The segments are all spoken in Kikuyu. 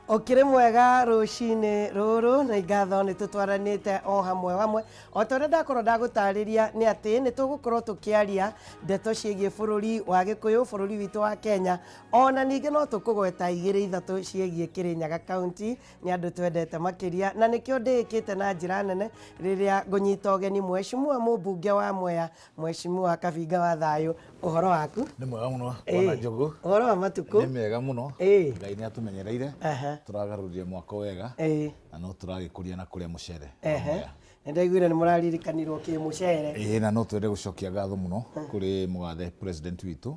Ũkĩrĩ mwega rũcinĩ rũrũ na ingatho nĩ tũtwaranĩte o hamwe hamwe. O ta ũrĩa ndakorwo ndagũtarĩria nĩ atĩ nĩ tũgũkorwo tũkĩaria ndeto ciĩgiĩ bũrũri wa Gĩkũyũ, bũrũri witũ wa Kenya, ona ningĩ no tũkũgweta igĩrĩ ithatũ ciĩgiĩ Kĩrĩnyaga County. Nĩ andũ twendete makĩria na nĩkĩo ndĩĩkĩte na njĩra nene rĩrĩa ngũnyita ũgeni Mheshimiwa mũmbunge wa Mwea, Mheshimiwa Kabinga wa Thayũ. Ũhoro waku? Nĩ mwega mũno Bwana Njogu. Ũhoro wa matukũ? Nĩ mega mũno. Ngai nĩ atũmenyereire. Tũragarũrire mwaka wega na no tũragĩkũria na kũrĩa mũcere wa Mwea. Nĩ ndaiguire nĩ mũraririkanirwo kĩ mũcere. Ĩĩ na no twende gũcokia ngatho mũno kũrĩ mũgathe president witũ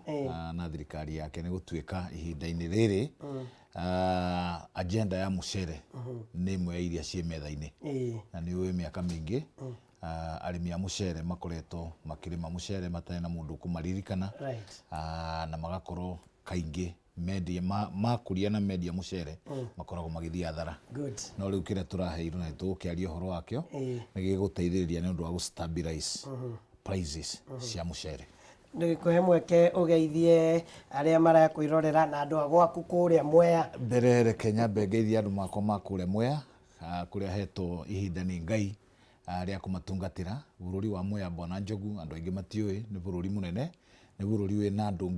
na thirikari yake nĩ gũtuĩka ihinda-inĩ rĩrĩ agenda ya mũcere nĩ ĩmwe ya iria ciĩ metha-inĩ. Na nĩ ũĩ mĩaka mĩingĩ arĩmi a mũcere makoretwo makĩrĩma mũcere matarĩ na mũndũ ũkũmaririkana. Na magakorwo kaingĩ mendia makũria na mendia mũcere makoragwo magĩthiĩ athara. No rĩu kĩrĩa tũraheirwo na nĩtũgũkĩaria ũhoro wakĩo nĩ gĩgũteithĩrĩria nĩ ũndũ wa gũ stabilize prices cia mũcere. Nĩngũhe mweke ũgeithie arĩa marakwĩrorera na andũ a gwaku kũrĩa Mwea. Mbere reke nyambe ngeithie andũ makwa ma kũrĩa Mwea, kũrĩa hetwo ihinda nĩ Ngai rĩa kũmatungatĩra. Bũrũri wa Mwea Bwana Njogu andũ aingĩ matiũĩ nĩ bũrũri mũnene, nĩ bũrũri wĩna andũ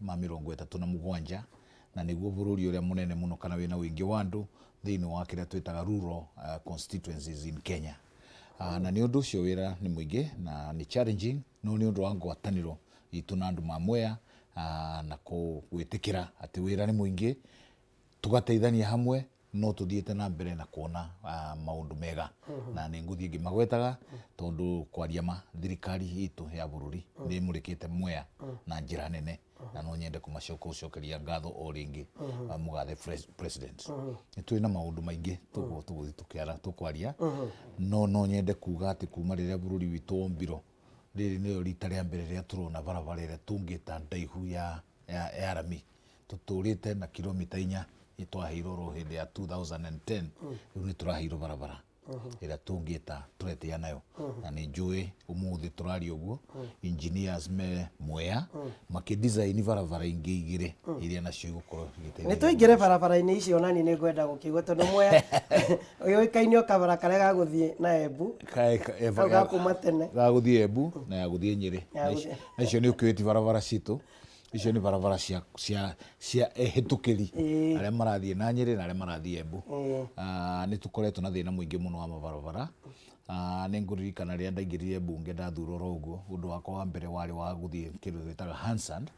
237,000 na nĩguo bũrũri ũrĩa mũnene mũno kana wĩna ũingĩ wa andũ thĩinĩ wa kĩrĩa twĩtaga rural constituencies in Kenya. Na nĩ ũndũ ũcio wĩra nĩ mũingĩ na nĩ challenging no nĩ ũndũ wa ngwatanĩro itũ na andũ ma Mwea na gwĩtĩkĩra atĩ wĩra nĩ mũingĩ, tũgateithania hamwe no tũthiĩte na mbere na kuona maũndũ mega. Na nĩ ngũthiĩ ngĩmagwetaga tondũ kwaria ma thirikari itũ ya bũrũri nĩ ĩmũrĩkĩte Mwea na njĩra nene na no nyende kũmacokeria ngatho o rĩngĩ mũgathe president. Nĩ tũrĩ na maũndũ maingĩ tũgũthiĩ tũkwaria no no nyende kuga atĩ kuma rĩrĩa bũrũri witũ wombirwo rĩrĩ nĩrĩo rita rĩa mbere rĩrĩa tũrona barabara ĩrĩa tũngĩta ndaihu ya rami. Tũtũrĩte na kilomita 4 twaheirwo oro hĩndĩ ya 2010, rĩu nĩ tũraheirwo barabara ĩrĩa tũngĩta tũretĩa nayo. Na nĩ njũĩ ũmũthĩ tũraria ũguo engineers me Mwea makĩ design barabara ingĩ igĩrĩ iria nacio igũkorwo igĩteithĩrĩria. Nĩ tũingĩre barabara-inĩ icio nani nĩ ngwenda gũkĩigua tondũ Mwea yũĩkaine o kabara karĩa ga gũthiĩ na Embu. Kau ga kuma tene. Ga gũthiĩ Embu na ya gũthiĩ Nyĩrĩ. Na icio nĩ ũkĩũĩ ti barabara citũ. Icio nĩ barabara cia cia cia ehĩtũkĩri arĩa marathiĩ na Nyĩrĩ na arĩa marathiĩ Embu. Nĩ tũkoretwo na thĩna mũingĩ mũno wa mabarabara. Nĩ ngũririkana rĩrĩa ndaingĩrire mbunge ndathurwo oro ũguo, ũndũ wakwa wa mbere warĩ wa gũthiĩ kĩndũ twĩtaga Hansard,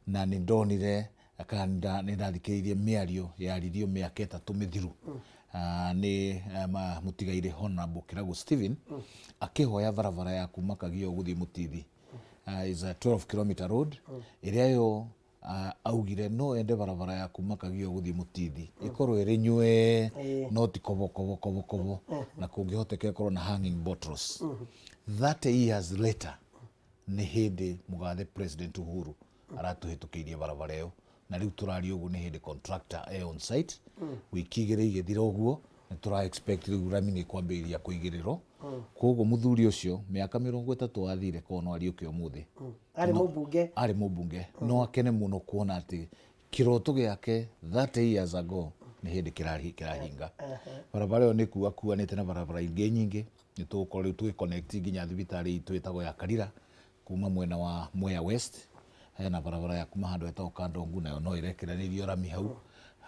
na nĩ ndonire kana nĩ ndathikĩrĩirie mĩario yaririo mĩaka 3 mĩthiru nĩ mũtigairĩ Honorable Kĩragũ Stephen akĩhoya barabara ya kuma Kagio gũthiĩ Mũtithi. Is a 12 kilometer road ĩrĩa yo augire no ende barabara ya kuma Kagio gũthiĩ Mũtithi ĩkorwo ĩrĩ nywee no ti kobo kobo kobo kobo na kũngĩhoteka ĩkorwo na hanging bottles. 30 years later nĩ hĩndĩ mũgathe President Uhuru aratũhĩtũkĩirie barabara ĩyo na rĩu tũraria ũguo nĩ hĩndĩ contractor e on site. Wiki 2 igĩthira ũguo nĩ tũra expect rĩu rami nĩ kwambĩrĩria kũigĩrĩrwo. Koguo mũthuri ũcio mĩaka 30 athire korwo no ariũke ũmũthĩ. Arĩ mũmbunge. Arĩ mũmbunge. No akene mũno kuona atĩ kĩroto gĩake 30 years ago nĩ hĩndĩ kĩrahinga. Barabara ĩyo nĩ kuakuanĩte na barabara ingĩ nyingĩ. Nĩ tũgũkorwo rĩu tũgĩ connect nginya thibitarĩ itũ ĩtagwo ya Karira kuma mwena wa Mwea West. Hena barabara ya kuma handũ hetagwo Kandongu nayo no ĩrekeranĩrio rami hau.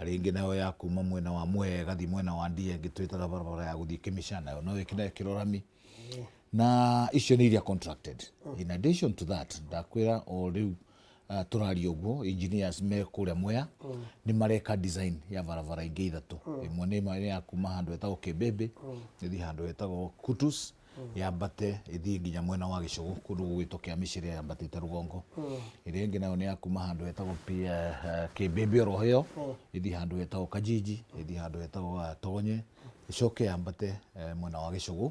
Harĩ ĩngĩ nayo ya kuma mwena wa Mwea ĩgathiĩ mwena wa Ndia ĩngĩ twĩtaga barabara ya gũthiĩ Kĩmĩca nayo no ĩkĩrwo rami. Na icio nĩ iria contracted. In addition to that, ndakwĩra o rĩu tũraria ũguo engineers me kũrĩa Mwea nĩ mareka design ya barabara ingĩ ithatũ. Ĩmwe nĩ ya kuma handũ hetagwo Kĩmbĩmbĩ ĩthiĩ handũ hetagwo Kutus yambate ĩthiĩ nginya mwena wa Gĩcũgũ kũndũ gũgwĩtwo kĩa Mĩcĩrĩ yambatĩte rũgongo. Ĩrĩa ĩngĩ nayo nĩ ya kuma handũ hetagwo Kĩmbĩmbĩ oro ĩyo ĩthiĩ handũ hetagwo Kajiji ĩthiĩ handũ hetagwo Tonye ĩcoke yambate mwena wa Gĩcũgũ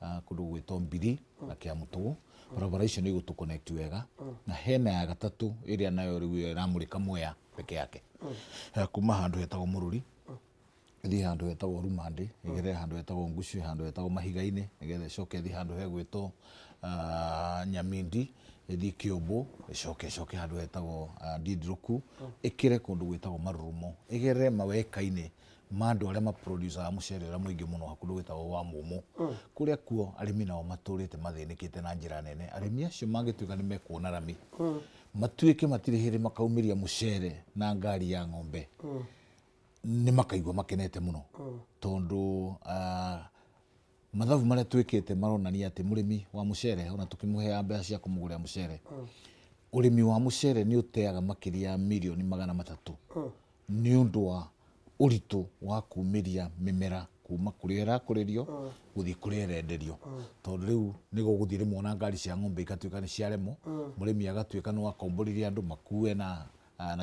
kũndũ gũgwĩtwo Mbiri na Kĩamũtũgũ. Barabara icio nĩ igũtũ connect wega. Na hena ya gatatũ ĩrĩa nayo rĩu ĩramũrĩka Mwea peke yake ya kuma handũ hetagwo Mũrũri ĩthiĩ handũ hetagwo Rumande ĩgerere handũ hetagwo Ngucue handũ hetagwo Mahiga-inĩ nĩgetha ĩcoke ĩthiĩ handũ hegwĩtwo Nyamindi. Ĩthiĩ Kĩũmbũ, ĩcoke ĩcoke handũ hetagwo Ndindiruku, ĩkĩre kũndũ gwĩtagwo Marurumo, ĩgerere maweka-inĩ ma andũ arĩa maproducaga mũcere ũrĩa mũingĩ mũno kũndũ gwĩtagwo wa Mũmũ, kũrĩa kuo arĩmi nao matũrĩte mathĩnĩkĩte na njĩra nene. Arĩmi acio mangĩtuĩka nĩ mekuona rami, matuĩke matirĩ hĩndĩ makaumĩria mũcere na ngari ya ng'ombe, nĩ makaigua makenete mũno, tondũ mathabu marĩa twĩkĩte maronania atĩ mũrĩmi wa mũcere ona tũkĩmũheaga mbeca cia kũmũgũrĩra mũcere, ũrĩmi wa mũcere nĩ ũteaga makĩria ya mirioni 300 nĩ ũndũ wa ũritũ wa kumĩria mĩmera kuma kũrĩa ĩrakũrĩrio gũthiĩ kũrĩa ĩrenderio, tondũ rĩu nĩ gũgũthiĩ rĩmwe ona ngari cia ng'ombe igatuĩka nĩ ciaremwo, mũrĩmi agatuĩka no akomborithie andũ makue na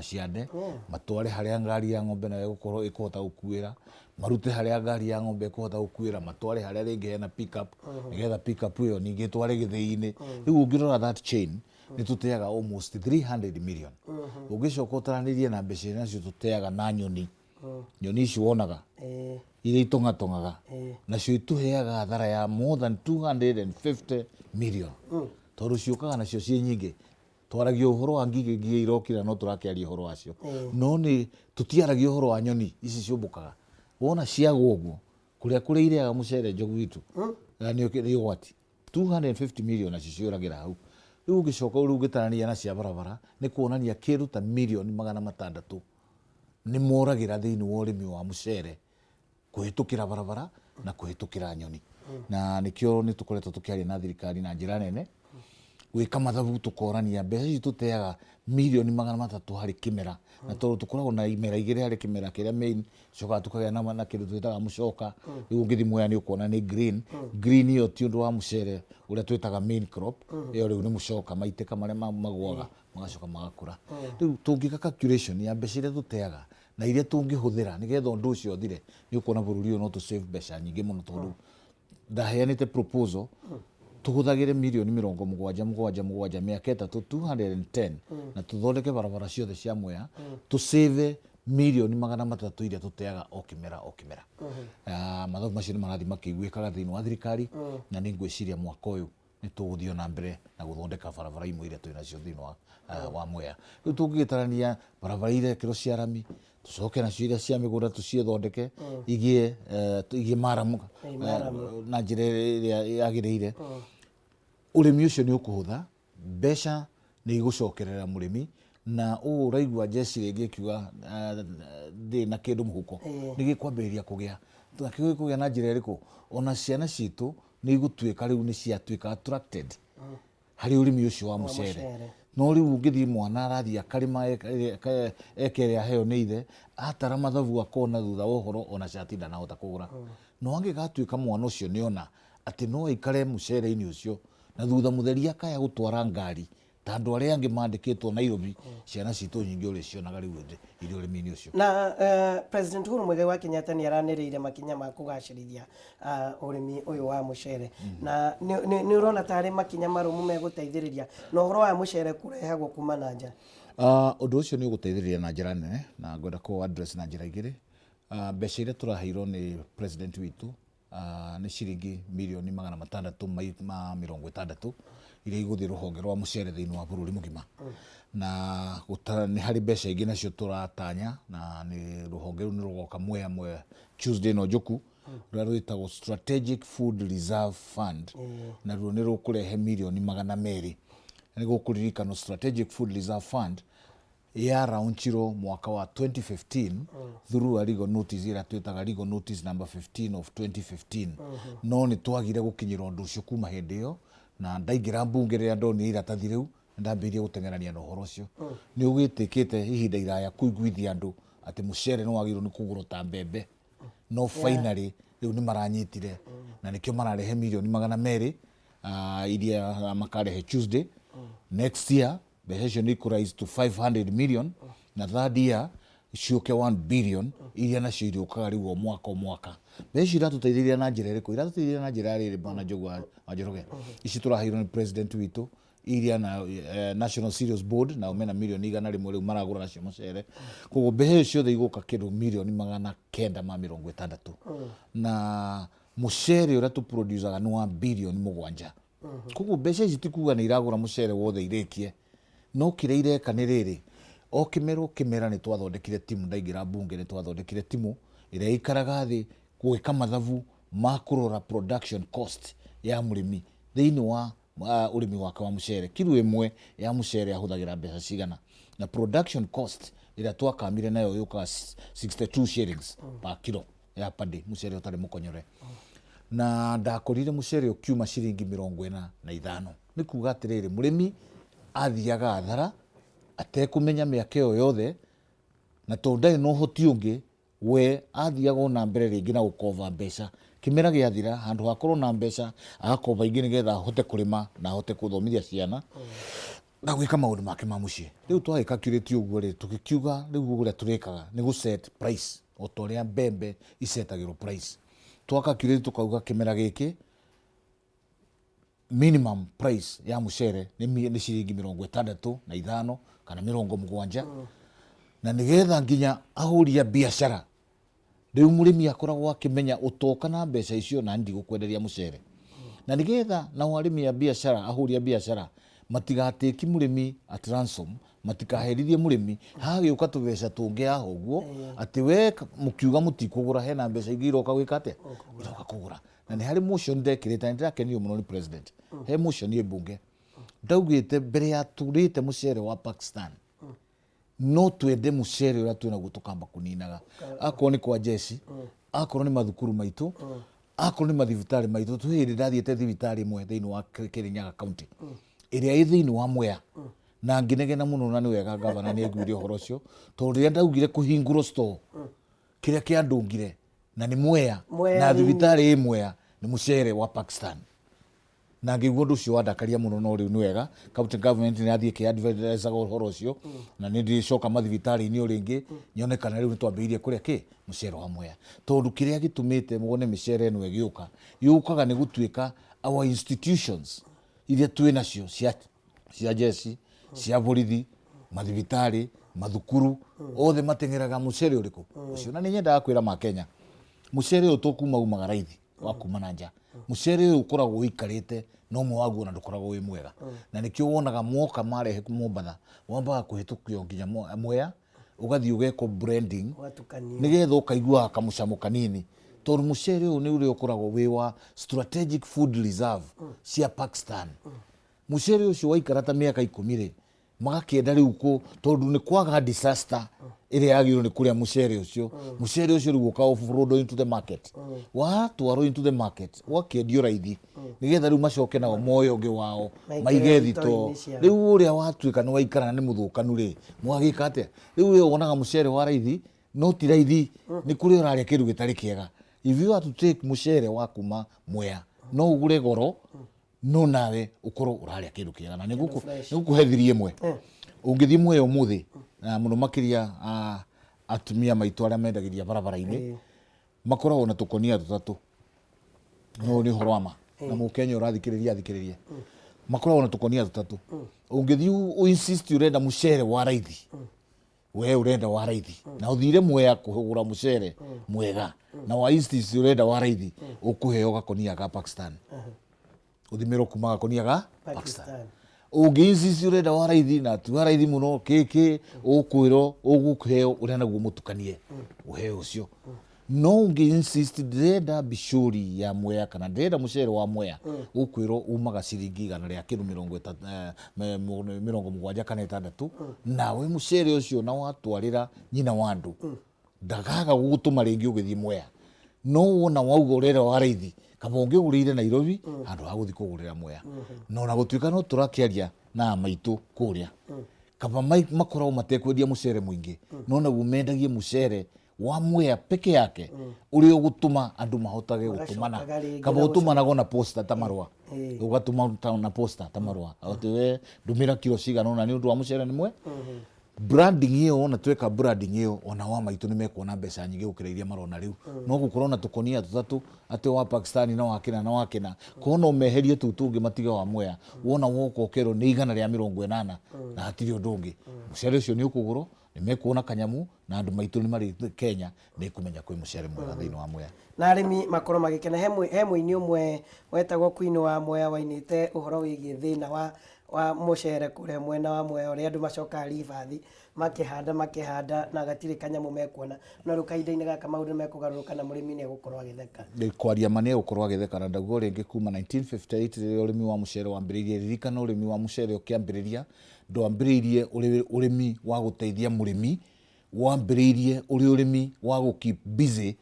ciande, matware harĩa ngari ya ng'ombe nayo ĩgũkorwo ĩkũhota gũkuĩra, marute harĩa ngari ya ng'ombe ĩkũhota gũkuĩra, matware harĩa rĩngĩ hena pick up, nĩgetha pick up ĩyo ningĩ ĩtware gĩthĩi-inĩ. Rĩu ũngĩrora that chain, nĩ tũteaga almost 300 million. Ũngĩcoka ũtaranĩrie na mbeca iria nacio tũteaga na nyoni, nyoni ici wonaga iria itong'atong'aga, nacio itũheaga hathara ya more than 250 million, tondũ ciũkaga nacio ciĩ nyingĩ. Twaragia ũhoro wa ngigĩ, ngigĩ irokire no tũrakĩaria ũhoro wacio, no nĩ tũtiaragia ũhoro wa nyoni ici ciũmbũkaga. Wona ciagwo ũguo kũrĩa kũrĩa irĩaga mũcere njogu witũ, nĩ ũgwati. 250 million nacio ciũragĩra hau. Rĩu ũngĩcoka rĩu ũngĩtarania na cia barabara, nĩ kuonania kĩndũ ta mirioni 600 nĩ moragĩra thĩinĩ wa ũrĩmi wa mũcere kũhĩtũkĩra barabara na kũhĩtũkĩra nyoni. Na nĩkĩo nĩ tũkoretwo tũkĩaria na thirikari na njĩra nene gwĩka mathabu, tũkorania mbeca ici tũteaga mirioni 300 harĩ kĩmera, na tondũ tũkoragwo na imera igĩrĩ harĩ kĩmera kĩrĩa main, tũcokaga tũkagĩa na kĩndũ twĩtaga mũcoka. Rĩu ũngĩthiĩ Mwea nĩ ũkuona nĩ green green, ĩyo ti ũndũ wa mũcere ũrĩa twĩtaga main crop, ĩyo rĩu nĩ mũcoka, maitĩka marĩa magũaga magacoka magakũra. Rĩu tũngĩka calculation ya mbeca iria tũteaga na iria tũngĩhũthĩra nĩgetha ũndũ ũcio ũthire, nĩ ũkuona bũrũri ũyũ no tũ save mbeca nyingĩ mũno, tondũ ndaheanĩte proposal tũhũthagĩre mirioni 77 7 mĩaka 3, 210, na tũthondeke barabara ciothe cia Mwea, tũsave mirioni 300 iria tũteaga o kĩmera o kĩmera. Mathabu macio nĩ marathiĩ makĩiguĩkaga thĩinĩ wa thirikari, na nĩ ngwĩciria mwaka ũyũ nĩ tũgũthiĩ ona mbere na gũthondeka barabara imwe iria twĩ nacio thĩinĩ wa Mwea. Rĩu tũngĩgĩtarania barabara irekĩrwo cia rami, tũcoke nacio iria cia mĩgũnda tũciĩthondeke igĩe maramu na njĩra ĩrĩa yagĩrĩire, ũrĩmi ũcio nĩ ũkũhũtha, mbeca nĩ igũcokerera mũrĩmi. Na ũũ ũraigua njeci rĩngĩ ĩkiuga ndĩ na kĩndũ mũhuko, nĩ gĩkwambĩrĩria kũgĩa. Nakĩo gĩkũgĩa na njĩra ĩrĩkũ? Ona ciana citũ nĩ igũtuĩka rĩu nĩ ciatuĩka attracted harĩ ũrĩmi ũcio wa mũcere. No rĩu ũngĩthiĩ mwana arathiĩ akarĩma eke ĩrĩa aheo nĩ ithe, atara mathabu akona thutha wa ũhoro ona cati ndanahota kũgũra. No angĩgatuĩka mwana ũcio nĩ ona atĩ no aikare mũcere-inĩ ũcio na thutha mũtheri akaya gũtwara ngari ta andũ arĩa angĩ mandĩkĩtwo Nairobi, ciana citũ nyingĩ ũrĩcionaga rĩu irĩ ũrĩmi-inĩ ũcio. Na President Uhuru Muigai wa Kenyatta nĩ aranĩrĩire makinya ma kũgacĩrithia ũrĩmi ũyũ wa mũcere, na nĩ ũrona tarĩ makinya marũmu megũteithĩrĩria na ũhoro wa mũcere kũrehagwo kuma na nja? Ũndũ ũcio nĩ ũgũteithĩrĩria na njĩra nene, na ngwenda kũ address na njĩra igĩrĩ. Mbeca iria tũraheirwo nĩ president witũ nĩ ciringi mirioni 660 iria igũthiĩ rũhonge rwa mũcere thĩinĩ wa bũrũri mũgima. Na nĩ harĩ mbeca ingĩ nacio tũratanya, na nĩ rũhonge rũu nĩ rũgoka Mwea Mwea Tuesday ĩno njũku, rũrĩa rwĩtagwo Strategic Food Reserve Fund, naruo nĩ rũkũrehe mirioni 200. Nĩ gũkũririkanwo Strategic Food Reserve Fund yaraunchirwo mwaka wa 2015 through a legal notice ĩrĩa twĩtaga legal notice number 15 of 2015, no nĩ twagire gũkinyĩra ũndũ ũcio kuma hĩndĩ ĩyo. Na ndaingĩra mbunge, rĩrĩa ndonire iratathi rĩu, nĩ ndambĩrĩirie gũteng'erania na ũhoro ũcio. Nĩ ũgĩtĩkĩte ihinda iraya kũiguithia andũ atĩ mũcere nĩ wagĩrĩirwo nĩ kũgũrwo ta mbembe, no finally rĩu nĩ maranyitire, na nĩkĩo mararehe mirioni 200 iria makarehe Tuesday. Next year mbeca icio nĩ ikũ rise to 500 million, na third year ciũke 1 billion, iria nacio irĩũkaga rĩu o mwaka o mwaka. Mbeca icio iratũteithĩrĩria na njĩra ĩrĩkũ? Iratũteithĩrĩria na njĩra ya rĩrĩ, bwana Njogu wa Njoroge. Ici tũraheirwo nĩ president witũ iria na National Cereals Board, nao mena mirioni 100 rĩu maragũra nacio mũcere. Koguo mbeca icio ciothe igũka kĩndũ mirioni 960, na mũcere ũrĩa tũproducaga nĩ wa birioni 7. Koguo mbeca ici ti kuga nĩ iragũra mũcere wothe irĩkie, no kĩrĩa ireka nĩ rĩrĩ, o kĩmera o kĩmera nĩ twathondekire timu, ndaingĩra mbunge nĩ twathondekire timu ĩrĩa ĩikaraga thĩ gwĩka mathabu ma kũrora production cost ya mũrĩmi thĩinĩ wa ũrĩmi wake wa mũcere. Kiro ĩmwe ya mũcere ahũthagĩra mbeca cigana, na production cost ĩrĩa twakamire nayo yũkaga 62 shillings per kilo ya paddy, mũcere ũtarĩ mũkonyore. Na ndakorire mũcere ũkiuma ciringi 45. Nĩ kuga atĩrĩrĩ, mũrĩmi athiaga athara atekũmenya mĩaka ĩyo yothe, na tondũ ndarĩ na ũhoti ũngĩ, we athiaga o na mbere rĩngĩ na gũkoba mbeca. Kĩmera gĩathira, handũ ha akorwo na mbeca, agakoba ingĩ nĩgetha ahote kũrĩma na ahote gũthomithia ciana na gwĩka maũndũ make ma mũciĩ. Rĩu twagĩ calculate ũguo rĩ, tũgĩkiuga rĩu ũrĩa tũrĩkaga nĩ gũ set price o ta ũrĩa mbembe isetagĩrwo price. Twa calculate tũkauga kĩmera gĩkĩ minimum price ya mũcere nĩ ciringi 65 kana 70, na nĩgetha nginya ahũri a biacara rĩu mũrĩmi akoragwo akĩmenya ũtoka na mbeca icio na ndigũkwenderia mũcere, na nĩgetha nao arĩmi a biacara, ahũri a biacara matigatĩki mũrĩmi at ransom, matikaherithie mũrĩmi hagĩũka tũbeca tũngĩ haha ũguo atĩ we mũkiuga mũtikũgũra, hena mbeca ingĩ iroka gwĩka atĩa, iroka kũgũra. Na nĩ harĩ motion ndekĩrĩte na nĩndĩrakenirio mũno nĩ president. He motion ĩ mbunge ndaugĩte mbere ya tũrĩte mũcere wa Pakistan, no twende mũcere ũrĩa twĩnaguo tũkamba kũninaga, akorwo nĩ kwa jeshi, akorwo nĩ mathukuru maitũ, akorwo nĩ mathibitarĩ maitũ. Twĩ hĩndĩ ndathiĩte thibitarĩ ĩmwe thĩinĩ wa Kirinyaga County ĩrĩa ĩ thĩinĩ wa Mwea, na ngĩnegena mũno, na nĩ wega gavana nĩ aiguire ũhoro ũcio, tondũ rĩrĩa ndaugire kũhingũrwo store kĩrĩa kĩandũngire na nĩ Mwea Mwea na thĩinĩ. Thibitarĩ ĩ Mwea nĩ mũcere wa Pakistan, na ngĩigua ũndũ ũcio wandakaria mũno. No rĩu nĩ wega county government nĩ yathiĩ ĩkĩ-advertisaga ũhoro ũcio, na nĩ ndĩcoka mathibitarĩ-inĩ o rĩngĩ nyone kana rĩu nĩ twambĩrĩirie kũrĩa kĩ mũcere wa Mwea, tondũ kĩrĩa gĩtũmĩte wone mĩcere ĩno ĩgĩũka yũkaga nĩ gũtuĩka our institutions iria twĩ nacio cia jeshi, cia borithi, mathibitarĩ, mathukuru, othe mateng'eraga mũcere ũrĩkũ ũcio. Na nĩ nyendaga kwĩra makenya mũcere ũyũ tũkuma umaga raithi wa kuma na nja, mũcere ũyũ ũkoragwo ũikarĩte na ũmwe waguo na ndũkoragwo wĩ mwega, na nĩkĩo wonaga moka marehe Mombatha wambaga kũhĩtũkio nginya Mwea, ũgathiĩ ũgekwo blending ũgatukanio nĩgetha ũkaiguaga kamũcamo kanini, tondũ mũcere ũyũ nĩ ũrĩa ũkoragwo wĩ wa strategic food reserve cia Pakistan. Mũcere ũcio waikara ta mĩaka 10 rĩ, magakĩenda rĩu kũ tondũ nĩ kwaga disaster ĩrĩa yagĩrĩirwo nĩ kũrĩa mũcere ũcio. Mũcere ũcio rĩu ũka offload into the market, watwarwo into the market ũgakĩendio raithi, nĩgetha rĩu macoke nao moe ũngĩ wao maingĩre maige thitoo. thitoo-inĩ ciao. Rĩu ũrĩa watuĩka nĩ waikara na nĩ mũthũkanu rĩ, mwagĩka atĩa? Rĩu we wonaga mũcere wa raithi, no ti raithi, nĩ kũrĩa ũrarĩa kĩndũ gĩtarĩ kĩega. If you are to take mũcere wa kuma Mwea, no ũgũre goro, no nawe ũkorwo ũrarĩa kĩndũ kĩega na fresh. nĩngũkũhe thiri ĩmwe. Ũngĩthiĩ Mwea ũmũthĩ, na mũno makĩria atumia maitũ arĩa mendagĩria barabara-inĩ, makoragwo na tũkonia tũtatũ. No nĩ ũhoro wa ma, na mũkenya ũrathikĩrĩria athikĩrĩrie, makoragwo na tũkonia tũtatũ. Ũngĩthiĩ ũ insist ũrenda mũcere wa raithi, we ũrenda wa raithi na ũthire Mwea kũgũra mũcere mwega, na wa insist ũrenda wa raithi, ũkũheo gakonia ga Pakistan, ũthimĩrwo kuma gakonia ga Pakistan. Pakistan. Ũngĩ insist ũrenda wa raithi na ti wa raithi mũno kĩkĩ, ũkwĩrwo ũgũkũheo ũrĩa naguo mũtukanie ũheo ũcio. No ũngĩ insist ndĩrenda bicũri ya Mwea kana ndĩrenda mũcere wa Mwea, ũkwĩrwo umaga ciringi igana rĩa kĩndũ 70 kana 60. Nawe mũcere ũcio na watwarĩra nyina wa andũ, ndagaga gũgũtũma rĩngĩ ũgĩthiĩ Mwea. No wona wauga ũrenda wa raithi, kaba ũngĩgũrĩire Nairobi handũ ha gũthiĩ kũgũrĩra Mwea. Na ona gũtuĩka no tũrakĩaria na maitũ kũrĩa, kaba makoragwo matekwendia mũcere mũingĩ, no naguo mendagie mũcere wa Mwea peke yake ũrĩa ũgũtũma andũ mahotage gũtũmana. Magacokaga rĩngĩ Kaba na ũtũmanaga na posta ta marũa, ũgatũma na posta ta marũa atĩ we ndũmĩra kiro cigana ũna nĩ ũndũ wa mũcere nĩ mwe. Branding ĩyo, wona tweka branding ĩyo, ona wa maitũ nĩ mekuona mbeca nyingĩ gũkĩra iria marona rĩu. No gũkorwo na tũkonia tũtatũ atĩ wa Pakistani na wa kĩna na wa kĩna, koguo no meherie tũu tũngĩ matige wa Mwea. Wona woka ũkerwo nĩ 180 na hatirĩ ũndũ ũngĩ, mũcere ũcio nĩ ũkũgũrwo, nĩ mekuona kanyamu na andũ maitũ nĩ marĩ Kenya nĩ kũmenya kwĩ mũcere mwega thĩinĩ wa Mwea. Na arĩmi makorwo magĩkena. He mũini ũmwe wetagwo Queen wa Mwea wainĩte ũhoro wĩgiĩ thĩna wa mũcere kũrĩa mwena wa Mwea, ũrĩa andũ macokaga ribathi makĩhanda makĩhanda na gatirĩ kanyamũ mekuona. No rĩu kahinda-inĩ gaka maũndũ nĩ mekũgarũrũka na mũrĩmi nĩ egũkorwo agĩtheka. Nĩ kwaria ma nĩ egũkorwo agĩtheka. Na ndauga o rĩngĩ, kuma 1958 rĩrĩa ũrĩmi wa mũcere wambĩrĩirie, ririkana ũrĩmi wa mũcere ũkĩambĩrĩria ndwambĩrĩirie ũrĩ ũrĩmi wa gũteithia mũrĩmi, wambĩrĩirie ũrĩ ũrĩmi wa gũ keep busy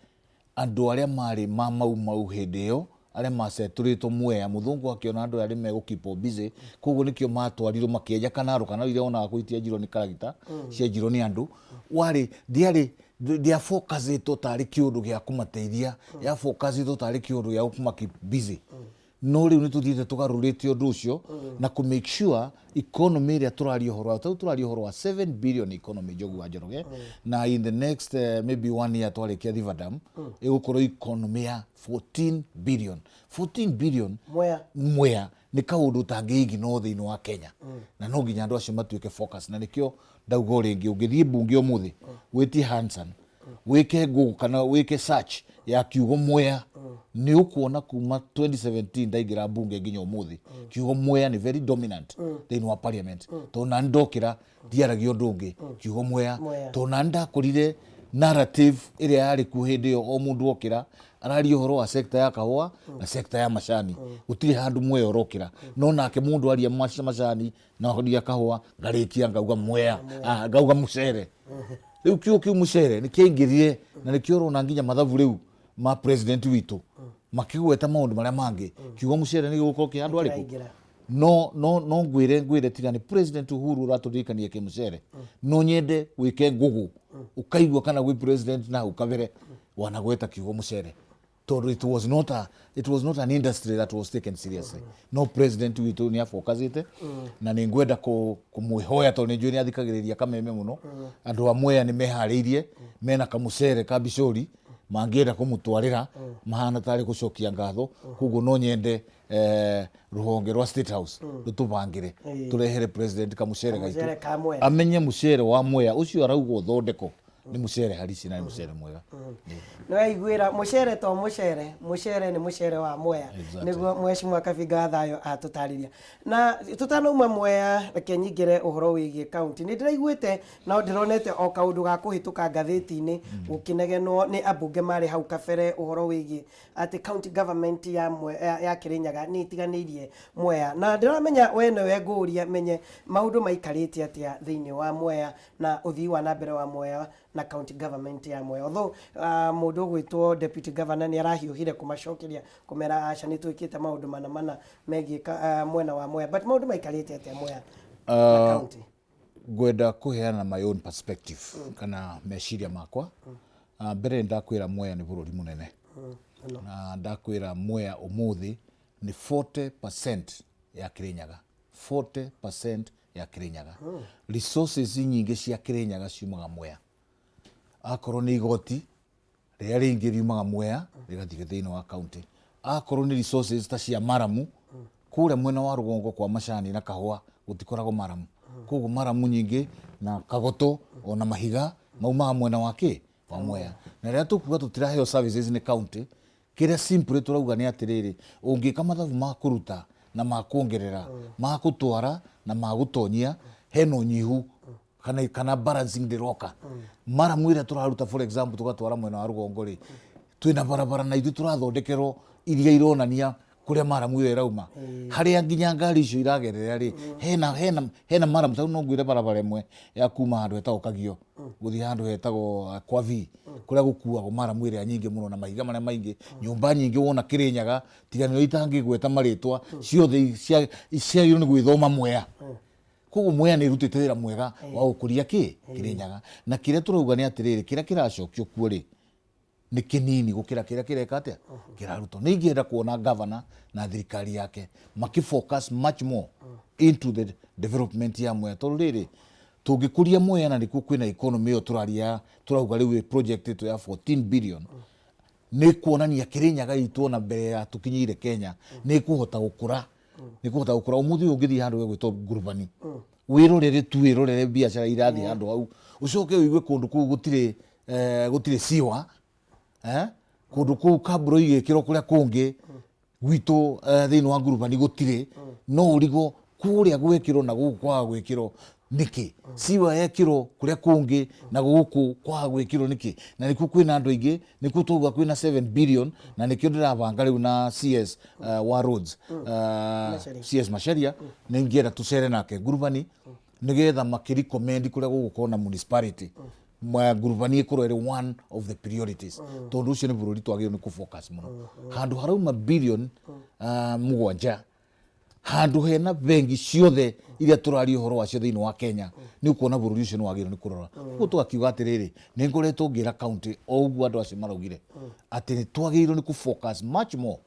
andũ arĩa marĩ ma Mau Mau hĩndĩ ĩyo, arĩa macetũrĩtwo Mwea. Mũthũngũ akĩona andũ aya nĩ megũ keep busy, koguo nĩkĩo matwarirwo makĩenja kanarũ. Kanarũ iria wonaga kũu itienjirwo nĩ karagita, cienjirwo nĩ andũ. Warĩ ndiarĩ ndĩa focusĩtwo tarĩ kĩũndũ gĩa kũmateithia, ya focusĩtwo tarĩ kĩũndũ gĩa kũma keep busy. No rĩu nĩ tũthiĩte tũgarũrĩte ũndũ ũcio na kũ make sure economy ĩrĩa tũraria ũhoro wa, tondũ tũraria ũhoro wa 7 billion economy, Njogu wa Njoroge, na in the next maybe one year twarĩkia Thiba Dam, ĩgũkorwo economy ya 14 billion, 14 billion. Mwea. Mwea nĩ kaũndũ ũtangĩ-ignore thĩinĩ wa Kenya, na no nginya andũ acio matuĩke focus. Na nĩkĩo ndauga o rĩngĩ, ũngĩthiĩ mbunge ũmũthĩ wĩtie Hanson, wĩke Google kana wĩke search ya kiugo Mwea, nĩ ũkuona kuma 2017 ndaingĩra mbunge nginya ũmũthĩ, kiugo Mwea nĩ very dominant thĩinĩ wa parliament, tondũ nani ndokĩra ndiaragia ũndũ ũngĩ, kiugo Mwea. Mwea. Tondũ nani ndakorire narrative ĩrĩa yarĩ kuo hĩndĩ ĩyo, o mũndũ okĩra araria ũhoro wa sector ya kahũa na sector ya macani, gũtirĩ handũ Mwea ũrokĩra. No nake mũndũ aria macani na aria kahũa, ngarĩkia ngauga Mwea, ngauga mũcere. Rĩu kiugo kĩu mũcere nĩ kĩaingĩrire, na nĩkĩo ũrona nginya mathabu rĩu ma president witũ makĩgweta maũndũ marĩa mangĩ, kiugo mũcere nĩ gĩgũkorwo kĩ handũ arĩkũ. Kĩraingĩra. No ngwĩre tiga nĩ President Uhuru ũratũririkania kĩmũcere, no nyende wĩke ngũgũ ũkaigua kana gwĩ president na hau kabere wanagweta kiugo mũcere, tondũ it was not an industry that was taken seriously. No president witũ nĩ afocusĩte, na nĩ ngwenda kũmwĩhoya, tondũ nĩ njũĩ nĩ athikagĩrĩria kameme mũno. Andũ a Mwea nĩ meharĩirie mena kamũcere ka bicori mangĩenda kũmũtwarĩra, mahana tarĩ gũcokia ngatho. Koguo no nyende rũhonge rwa State House rũtũbangĩre tũrehere president kamũcere Kamũcere gaitũ, ka Mwea. Amenye mũcere wa Mwea ũcio arauga ũthondeko nĩ mũcere harisi na nĩ mũcere mwega. Nĩ waiguĩra, mũcere to mũcere, mũcere nĩ mũcere wa Mwea. Nĩguo Mheshimiwa Kabinga wa Thayo atũtarĩria. Na tũtanauma Mwea, reke nyingĩre ũhoro wĩgiĩ kaunti. Nĩ ndĩraiguĩte no ndĩronete o kaũndũ ga kũhĩtũka ngathĩti-inĩ gũkĩnegenwo nĩ ambunge marĩ hau kabere ũhoro wĩgiĩ atĩ county government ya Kĩrĩnyaga nĩ ĩtiganĩirie Mwea, na ndĩramenya we nĩwe ngũria menye maũndũ maikarĩte atĩa thĩinĩ wa Mwea na ũthii wa na mbere wa Mwea na county government ya Mwea. Although mũndũ ũgwĩtwo deputy governor nĩ arahiũhire kũmacokeria kũmera aca, nĩ twĩkĩte maũndũ mana mana megiĩ mwena wa Mwea, but maũndũ maikarĩte atĩa Mwea na county? Ngwenda kũheana my own perspective kana meciria makwa. Mbere nĩ ndakwĩra Mwea nĩ bũrũri mũnene, na ndakwĩra Mwea ũmũthĩ nĩ 40% ya Kĩrĩnyaga, 40% ya Kĩrĩnyaga. Resources nyingĩ cia Kĩrĩnyaga ciumaga Mwea. Akorwo nĩ igoti rĩrĩa rĩingĩ riumaga Mwea rĩgathiĩ thĩinĩ wa county, akorwo nĩ resources ta cia maramu kũrĩa mwena wa rũgongo kwa macani na kahũa gũtikoragwo maramu, koguo maramu nyingĩ na kagoto ona mahiga maumaga mwena wa kĩ wa Mwea. Na rĩrĩa tũkuga tũtiraheo services nĩ county, kĩrĩa simply tũrauga nĩ atĩrĩrĩ, ũngĩka mathabu ma kũruta na ma kuongerera, ma gũtwara na ma gũtonyia, hena ũnyihu kana balancing ndĩroka. Maramu ĩrĩa tũraruta, for example, tũgatwara mwena wa rũgongo rĩ, twĩna barabara na ithuĩ tũrathondekerwo iria ironania kũrĩa maramu ĩyo ĩrauma, harĩa nginya ngari icio iragerera rĩ, hena maramu. Tondũ no ngwĩre barabara ĩmwe ya kuma handũ hetagwo Kagio gũthiĩ handũ hetagwo kwa V, kũrĩa gũkuagwo maramu ĩrĩa nyingĩ mũno na mahiga marĩa maingĩ, nyũmba nyingĩ wona Kĩrĩnyaga, tiga nĩo itangĩgweta marĩtwa, ciothe ciagĩrĩirwo nĩ gwĩthoma Mwea. Koguo Mwea nĩ ĩrutĩte wĩra mwega wa gũkũria kĩ Kĩrĩnyaga, na kĩrĩa tũrauga nĩ atĩrĩrĩ, kĩrĩa kĩracokio kuo rĩ nĩ kĩnini gũkĩra kĩrĩa kĩreka atĩa kĩrarutwo. Nĩ ingĩenda kuona governor na thirikari yake makĩ focus much more into the development ya Mwea, tondũ rĩrĩ Tũngĩkũria Mwea na nĩkuo kwĩna economy ĩyo tũraria, tũrauga rĩu ĩ project ĩtũ ya 14 billion, nĩ kuonania Kĩrĩnyaga itũ ona mbere ya tũkinyĩire Kenya nĩ ĩkũhota gũkũra, nĩ ĩkũhota gũkũra. Ũmũthĩ ũyũ ũngĩthiĩ handũ hegwĩtwo Ngurubani, wĩrorere tu, wĩrorere biacara irathiĩ handũ hau, ũcoke ũigue kũndũ kũu gũtirĩ gũtirĩ siwa, kũndũ kũu kambũro igĩkĩrwo kũrĩa kũngĩ gwitũ thĩinĩ wa Ngurubani gũtirĩ, no ũrigwo kũrĩa gwekĩrwo na gũkũ kwaga gwĩkĩrwo nĩkĩ? Siwa yekĩrwo kũrĩa kũngĩ na gũkũ kwaga gwĩkĩrwo nĩkĩ? Na nĩkuo kwĩna andũ aingĩ, nĩkuo twauga kwĩna 7 billion, na nĩkĩo ndĩrabanga rĩu na CS wa roads, Macharia. CS Macharia, nĩ ingĩenda tũcere nake Ngurubani nĩgetha makĩrecommend kũrĩa gũgũkorwo na municipality, Ngurubani ĩkorwo ĩrĩ one of the priorities, tondũ ũcio nĩ bũrũri twagĩrĩirwo nĩ kũ-focus mũno. Handũ harauma billion 7, handũ hena bengi ciothe iria tũraria ũhoro wacio thĩinĩ wa Kenya, nĩ ũkuona bũrũri ũcio nĩ wagĩrĩirwo nĩ kũrora. Koguo tũgakiuga atĩrĩrĩ, nĩ ngoretwo ngĩra county o ũguo andũ acio maraugire atĩ nĩ twagĩrĩirwo nĩ kũ-focus much more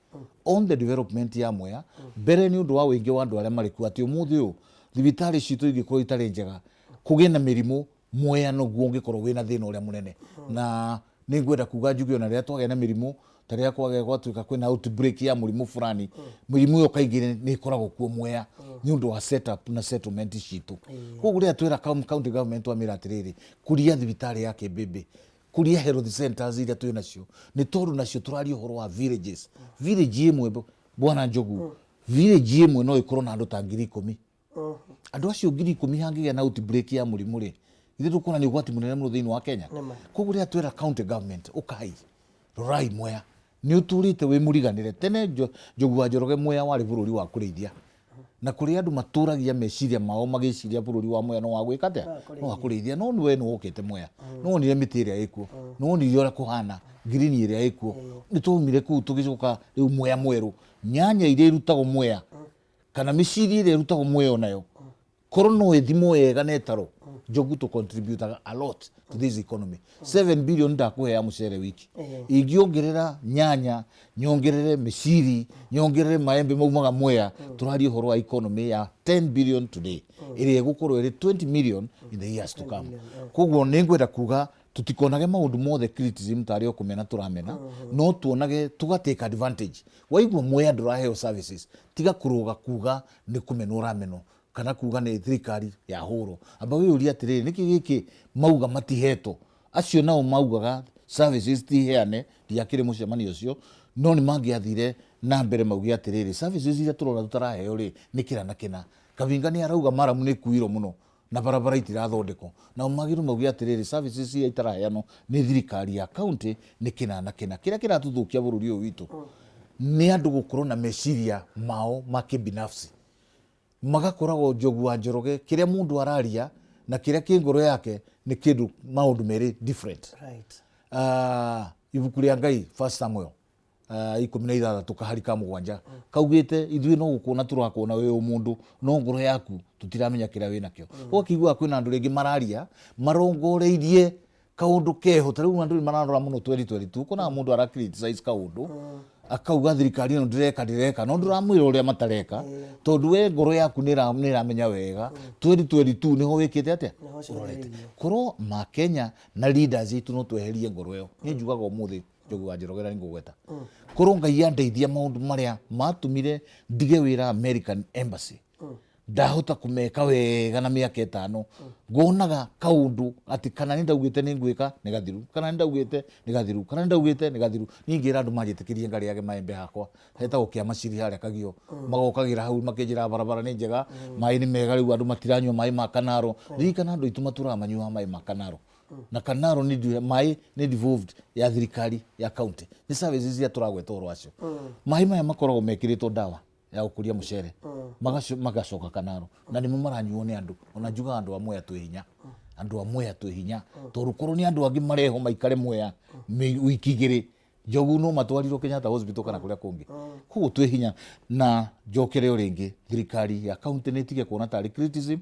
on the development ya Mwea mbere, nĩ ũndũ wa ũingĩ wa andũ arĩa marĩ kuo, atĩ ũmũthĩ ũyũ thibitarĩ citũ ingĩkorwo itarĩ njega, kũgĩe na mĩrimũ, Mwea noguo ũngĩkorwo wĩna thĩna ũrĩa mũnene. Na nĩ ngwenda kuga njuge ona rĩrĩa twagĩa na mĩrimũ, ta rĩrĩa kwagĩa gwatuĩka kwĩna outbreak ya mũrimũ fulani, mĩrimũ ĩyo kaingĩ nĩ ĩkoragwo kuo Mwea nĩ ũndũ wa setup na settlement citũ. Koguo rĩrĩa twĩra county government twamĩra atĩrĩrĩ, kũria thibitarĩ ya Kĩmbĩmbĩ, kũria health centers iria twĩ nacio, nĩ tondũ nacio tũraria ũhoro wa villages. Village ĩmwe, bwana Njogu, village ĩmwe no ĩkorwo na andũ ta 10,000. Andũ acio 10,000 hangĩgĩa na outbreak ya mũrimũ rĩ, ithuĩ tũkuona nĩ ũgwati mũnene mũno thĩinĩ wa Kenya. Nĩma. Koguo rĩrĩa twĩra county government, ũkai rorai Mwea, nĩ ũtũrĩte wĩ mũriganĩre. Tene Njogu wa Njoroge, Mwea warĩ bũrũri wa kũrĩithia, na kũrĩ andũ matũragia meciria mao magĩciria bũrũri wa Mwea no wa gwĩka atĩa? No wa kũrĩithia. No we nĩ wokĩte Mwea, nĩ wonire mĩtĩ ĩrĩa ĩkuo, nĩ wonire ũrĩa kũhana, green ĩrĩa ĩkuo. Nĩ twaumire kũu tũgĩcoka rĩu Mwea mwerũ, nyanya iria irutagwo Mwea kana mĩciri ĩrĩa ĩrutagwo Mwea onayo korwo no ĩthimwo wega na ĩtarwo, Njogu, tũ contributaga a lot to this economy. 7 billion ndakũhe ya mũcere wiki, ingĩongerera nyanya, nyongerere mĩciri, nyongerere maembe maumaga Mwea, tũraria ũhoro wa economy ya 10 billion today ĩrĩa ĩgũkorwo ĩrĩ 20 million in the years to come. Koguo nĩ ngwenda kuga tutikonage maũndũ mothe criticism tarĩ o kũmena tũramena, no tuonage tũga take advantage. Waigua Mwea ndũraheo services, tiga kũrũga kuga nĩ kũmenwo ũramenwo kana kuga nĩ thirikari ya hũrwo. Amba wĩyũrie atĩrĩrĩ, nĩkĩ gĩkĩ mauga matihetwo? Acio nao maugaga services tiheane, ndiakĩrĩ mũcemanio ũcio, no nĩ mangĩathire na mbere mauge atĩrĩrĩ, services iria tũrona tũtaraheo rĩ, nĩ kĩna na kĩna. Kabinga nĩ arauga maramu nĩ ĩkuirwo mũno na barabara itirathondekwo, nao magĩrĩirwo mauge atĩrĩrĩ, services iria itaraheanwo nĩ thirikari ya county nĩ kĩna na kĩna. Kĩrĩa kĩratũthũkia bũrũri ũyũ witũ nĩ andũ gũkorwo na meciria mao ma kĩbinafsi, magakoragwo Njogu wa Njoroge, kĩrĩa mũndũ araria na kĩrĩa kĩ ngoro yake nĩ kĩndũ maũndũ merĩ different. Ibuku rĩa Ngai, First Samuel 16 kahari ka 7, kaugĩte ithuĩ no gũkuona tũrakuona wĩ ũmũndũ, no ngoro yaku tũtiramenya kĩrĩa wĩ nakĩo. Ũgakĩiguaga kwĩna andũ rĩngĩ mararia marongoreirie kaũndũ keho. Ta rĩu andũ nĩ mararora mũno 2022, ũkonaga mũndũ ara criticize kaũndũ, akauga thirikari ĩno ndĩreka ndĩreka, no ndũramwĩra ũrĩa matareka, tondũ we ngoro yaku nĩ ĩramenya wega 2022 nĩho wĩkĩte atĩa, Nĩho ũrorete. Korwo ma Kenya na leaders itũ no tweherie ngoro ĩyo. Niĩ njugaga ũmũthĩ, Njogu wa Njoroge, na nĩngũgweta, korwo Ngai andeithia, maũndũ marĩa matũmire ndige wĩra American Embassy ndahota kũmeka wega na mĩaka 5, ngonaga kaũndũ atĩ kana nĩ ndaugĩte nĩ ngwĩka nĩ gathiru, kana nĩ ndaugĩte nĩ gathiru, kana nĩ ndaugĩte nĩ gathiru. Niĩ ngĩra andũ manjĩtĩkĩrie ngarĩage maembe hakwa hetagwo kĩa maciri harĩa Kagio, magokagĩra hau makĩnjĩra barabara nĩ njega, maĩ nĩ mega, rĩu andũ matiranyua maĩ ma Kanaro. Ririkana andũ aitũ matũraga manyuaga maĩ ma Kanaro, na Kanaro nĩ maĩ nĩ devolved ya thirikari ya county, nĩ services iria tũragweta ũhoro wacio. Maĩ maya makoragwo mekĩrĩtwo ndawa ya gũkũria mũcere, magacoka Kanaro na nĩmo maranyuo nĩ andũ. Ona njugaga andũ a Mwea twĩ hinya, andũ a Mwea twĩ hinya, tondũ korwo nĩ andũ angĩ mareho maikare Mwea wiki 2, Njogu, no matwarirwo Kenyatta Hospital kana kũrĩa kũngĩ. Koguo twĩ hinya. Na njokere o rĩngĩ, thirikari ya county nĩ ĩtige kuona tarĩ criticism.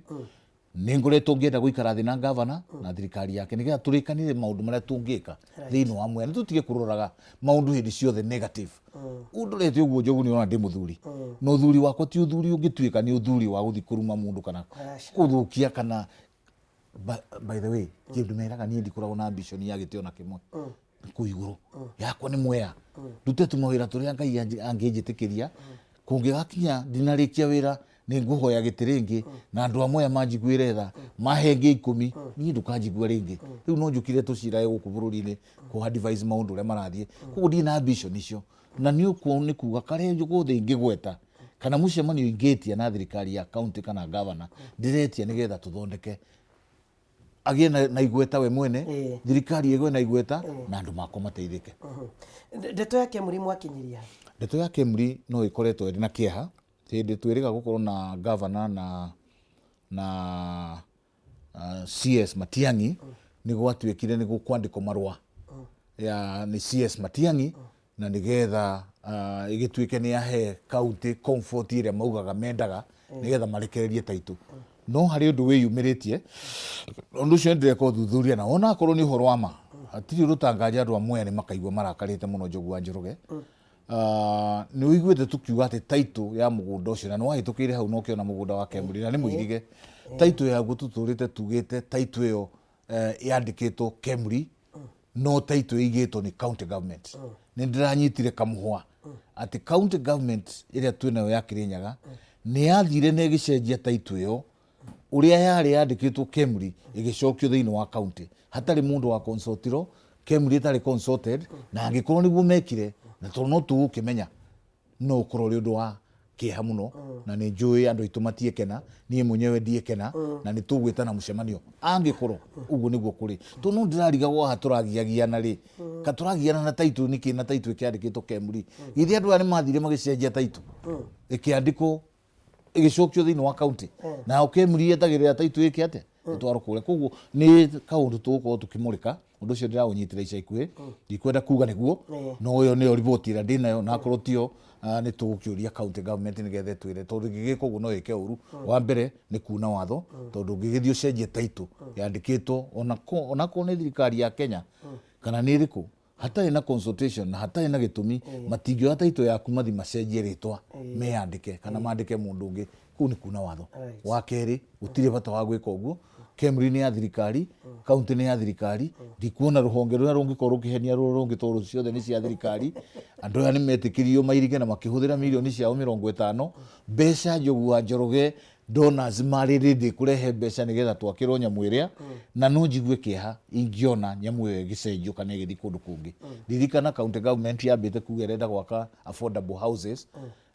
Nĩ ngoretwo ngĩenda gũikara thĩ na gavana na thirikari yake nĩgetha tũrĩkanĩre maũndũ marĩa tũngĩka thĩinĩ wa Mwea, nĩ tũtige kũroraga maũndũ hĩndĩ ciothe negative. Ũndorete ũguo, Njogu, nĩ ũrona ndĩ mũthuri, na ũthuri wakwa ti ũthuri ũngĩtuĩka nĩ ũthuri wa gũthiĩ kũruma mũndũ kana Aca. kũthũkia kana. By the way, kĩndũ meraga niĩ ndikoragwo na ambition ya gĩtĩ ona kĩmwe kũu igũrũ yakwa nĩ Mwea, ndute tu mawĩra tũrĩa Ngai angĩnjĩtĩkĩria. Kũngĩgakinya ndinarĩkia wĩra, nĩ ngũhoya gĩtĩ rĩngĩ, na andũ a Mwea manjiguĩre tha, mahe ngĩ 10, niĩ ndũkanjigua rĩngĩ. Rĩu no njũkire tũcirae gũkũ bũrũri-inĩ kũ advise maũndũ ũrĩa marathiĩ. Koguo ndirĩ na ambition icio, na nĩ ũkuo nĩ kuga karĩa gothe ingĩgweta kana mũcemanio ingĩtia na thirikari ya county kana governor, ndĩretia nĩgetha tũthondeke agĩe na igweta we mwene, thirikari ĩgwe na igweta na andũ makwa mateithĩke. Ndeto ya Kemri mwakinyiria? Ndeto ya Kemri no ĩkoretwo ĩrĩ na kĩeha. Hĩndĩ twĩrĩga gũkorwo na governor na CS Matiang'i, nĩ gwatuĩkire nĩ gũkwandĩkwo marũa ya nĩ CS Matiang'i na nĩgetha ĩgĩtuĩke nĩ yahe county comfort ĩrĩa maugaga mendaga nĩgetha marekererie taitũ. No harĩ ũndũ wĩyumĩrĩtie, ũndũ ũcio nĩndĩreka ũthuthuria, na wona akorwo nĩ ũhoro wa ma, hatirĩ ũndũ tanganja andũ a Mwea nĩ makaigua marakarĩte mũno Njogu wa Njoroge. Nĩ ũiguĩte tũkiuga atĩ taitũ ya mũgũnda ũcio, na nĩ wahĩtũkĩire hau na ũkĩona mũgũnda wa Kemri na nĩ mũirige taitũ yaguo, tũtũrĩte tugĩte taitũ ĩyo yandĩkĩtwo Kemri, no taitũ ĩigĩtwo nĩ county government. Nĩ ndĩranyitire kamũhwa atĩ county government ĩrĩa twĩnayo ya Kirinyaga nĩ yathire na ĩgĩcenjia taitũ ĩyo ũrĩa yarĩ yandĩkĩtwo Kemri, ĩgĩcokio thĩinĩ wa county hatarĩ mũndũ wa consultirwo, Kemri ĩtarĩ consulted. Na angĩkorwo nĩguo mekire, na tondũ no tũgũkĩmenya, no ũkorwo ũrĩ ũndũ wa kĩeha mũno, na nĩ njũĩ andũ aitũ matiĩkena, niĩ mwenyewe ndiĩkena, na nĩ tũgwĩtana mũcemanio angĩkorwo ũguo nĩguo kũrĩ, tondũ no ndĩrarigagwo haha tũragiagiana rĩ, ka tũragiana na taitũ nĩkĩ, na taitũ ĩkĩandĩkĩtwo Kemri? Githĩ andũ aya nĩ mathire magĩcenjia taitũ ĩkĩandĩkwo ĩgĩcokio thĩinĩ wa county, na Kemri yetagĩrĩra taitũ ĩke atĩa, ĩtwarwo kũrĩa? Koguo nĩ kaũndũ tũgũkorwo tũkĩmũrĩka. Ũndũ ũcio ndĩraũnyitĩra ica ikuhĩ, ndikwenda kuga nĩguo, no ĩyo nĩyo riboti ĩrĩa ndĩnayo, na akorwo tiyo, nĩ tũgũkĩũria county government nĩgetha ĩtwĩre, tondũ ĩngĩgĩka ũguo no ĩke ũru. Wa mbere nĩ kuna watho, tondũ ũngĩgĩthiĩ ũcenjie taitũ yandĩkĩtwo onakorwo nĩ thirikari ya Kenya kana nĩ ĩrĩkũ, hatarĩ na consultation na hatarĩ na gĩtũmi, matingĩoya taitũ yaku mathi macenjie rĩtwa meyandĩke kana mandĩke mũndũ ũngĩ. Kũu nĩ kuna watho. Wa kerĩ, gũtirĩ bata wa gwĩka ũguo. Kemri nĩ ya thirikari, county nĩ ya thirikari. Ndikuona rũhonge rũrĩa rũngĩkorwo rũkĩhenia rũrũ rũngĩ, tondũ ciothe nĩ cia thirikari. Andũ aya nĩ metĩkĩririo mairige na makĩhũthĩra mirioni ciao 50 mbeca. Njogu wa Njoroge, donors marĩ ready kũrehe mbeca nĩgetha twakĩrwo nyamũ ĩrĩa, na no njigue kĩeha ingĩona nyamũ ĩyo ĩgĩcenjio kana ĩgĩthiĩ kũndũ kũngĩ. Ririkana county government yambĩte kuga ĩrenda gwaka affordable houses.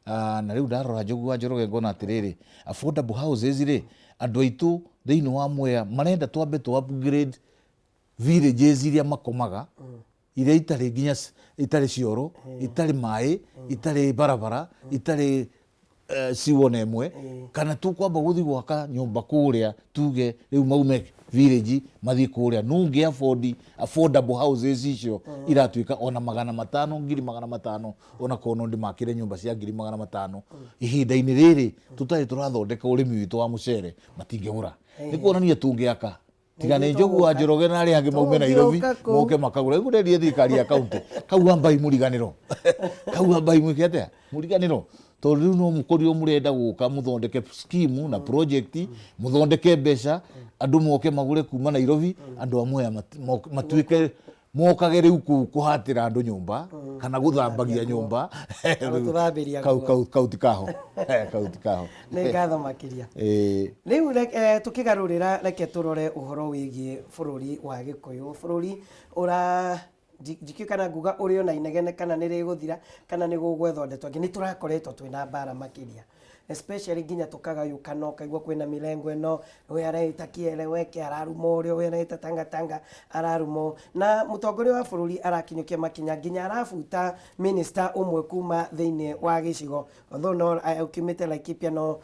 Na rĩu ndarora Njogu wa Njoroge ngona atĩrĩrĩ, affordable houses rĩ, andũ aitũ thĩinĩ wa Mwea marenda twambe tũ upgrade villages iria makomaga, iria itarĩ nginya itarĩ cioro, itarĩ maĩ, itarĩ barabara, itarĩ ciwo na ĩmwe, kana tũkwamba gũthiĩ gwaka nyũmba kũrĩa, tuge rĩu maume village mathiĩ kũrĩa? No ũngĩ afford affordable houses icio iratuĩka ona 500, 500,000? Ona korwo no ndĩmakĩre nyũmba cia 500,000 ihinda-inĩ rĩrĩ tũtarĩ tũrathondeka ũrĩmi witũ wa mũcere, matingĩgũra. Nĩ kuonania tũngĩaka tiga nĩ Njogu wa Njoroge na arĩa angĩ maume Nairobi Tũngĩũka kũu. Moke makagũra. Rĩu ndĩrie thirikari ya kaunti kau, ambai mũriganĩro kau, ambai mwĩke atĩa mũriganĩro, tondũ rĩu no mũkorirwo mũrenda gũka mũthondeke scheme na project, mũthondeke mbeca, andũ moke magũre kuma Nairobi, andũ a Mwea matuĩke mokage rĩu kũu kũhatĩra andũ nyũmba kana gũthambagia nyũmba. Gũtũthambĩria Kau nguo. Kau ti kaho, kau ti kaho. Nĩ ngatho makĩria. Rĩu tũkĩgarũrĩra, reke tũrore ũhoro wĩgiĩ bũrũri wa Gĩkũyũ, bũrũri ũra ndikĩũĩ kana nguga ũrĩ ona inegene kana nĩ rĩgũthira kana nĩ gũgwethwo ndeto ĩngĩ. Nĩ tũrakoretwo twĩna mbara makĩria, especially nginya tũkagayũkana, ũkaigua kwĩna mĩrengo ĩno, ũyũ areĩta kieleweke araruma ũrĩa, ũyũ areĩta tangatanga araruma ũũ. Na mũtongoria wa bũrũri arakinyũkia makinya nginya arabuta minister ũmwe kuma thĩinĩ wa gĩcigo, although no ũkiumĩte Laikipia no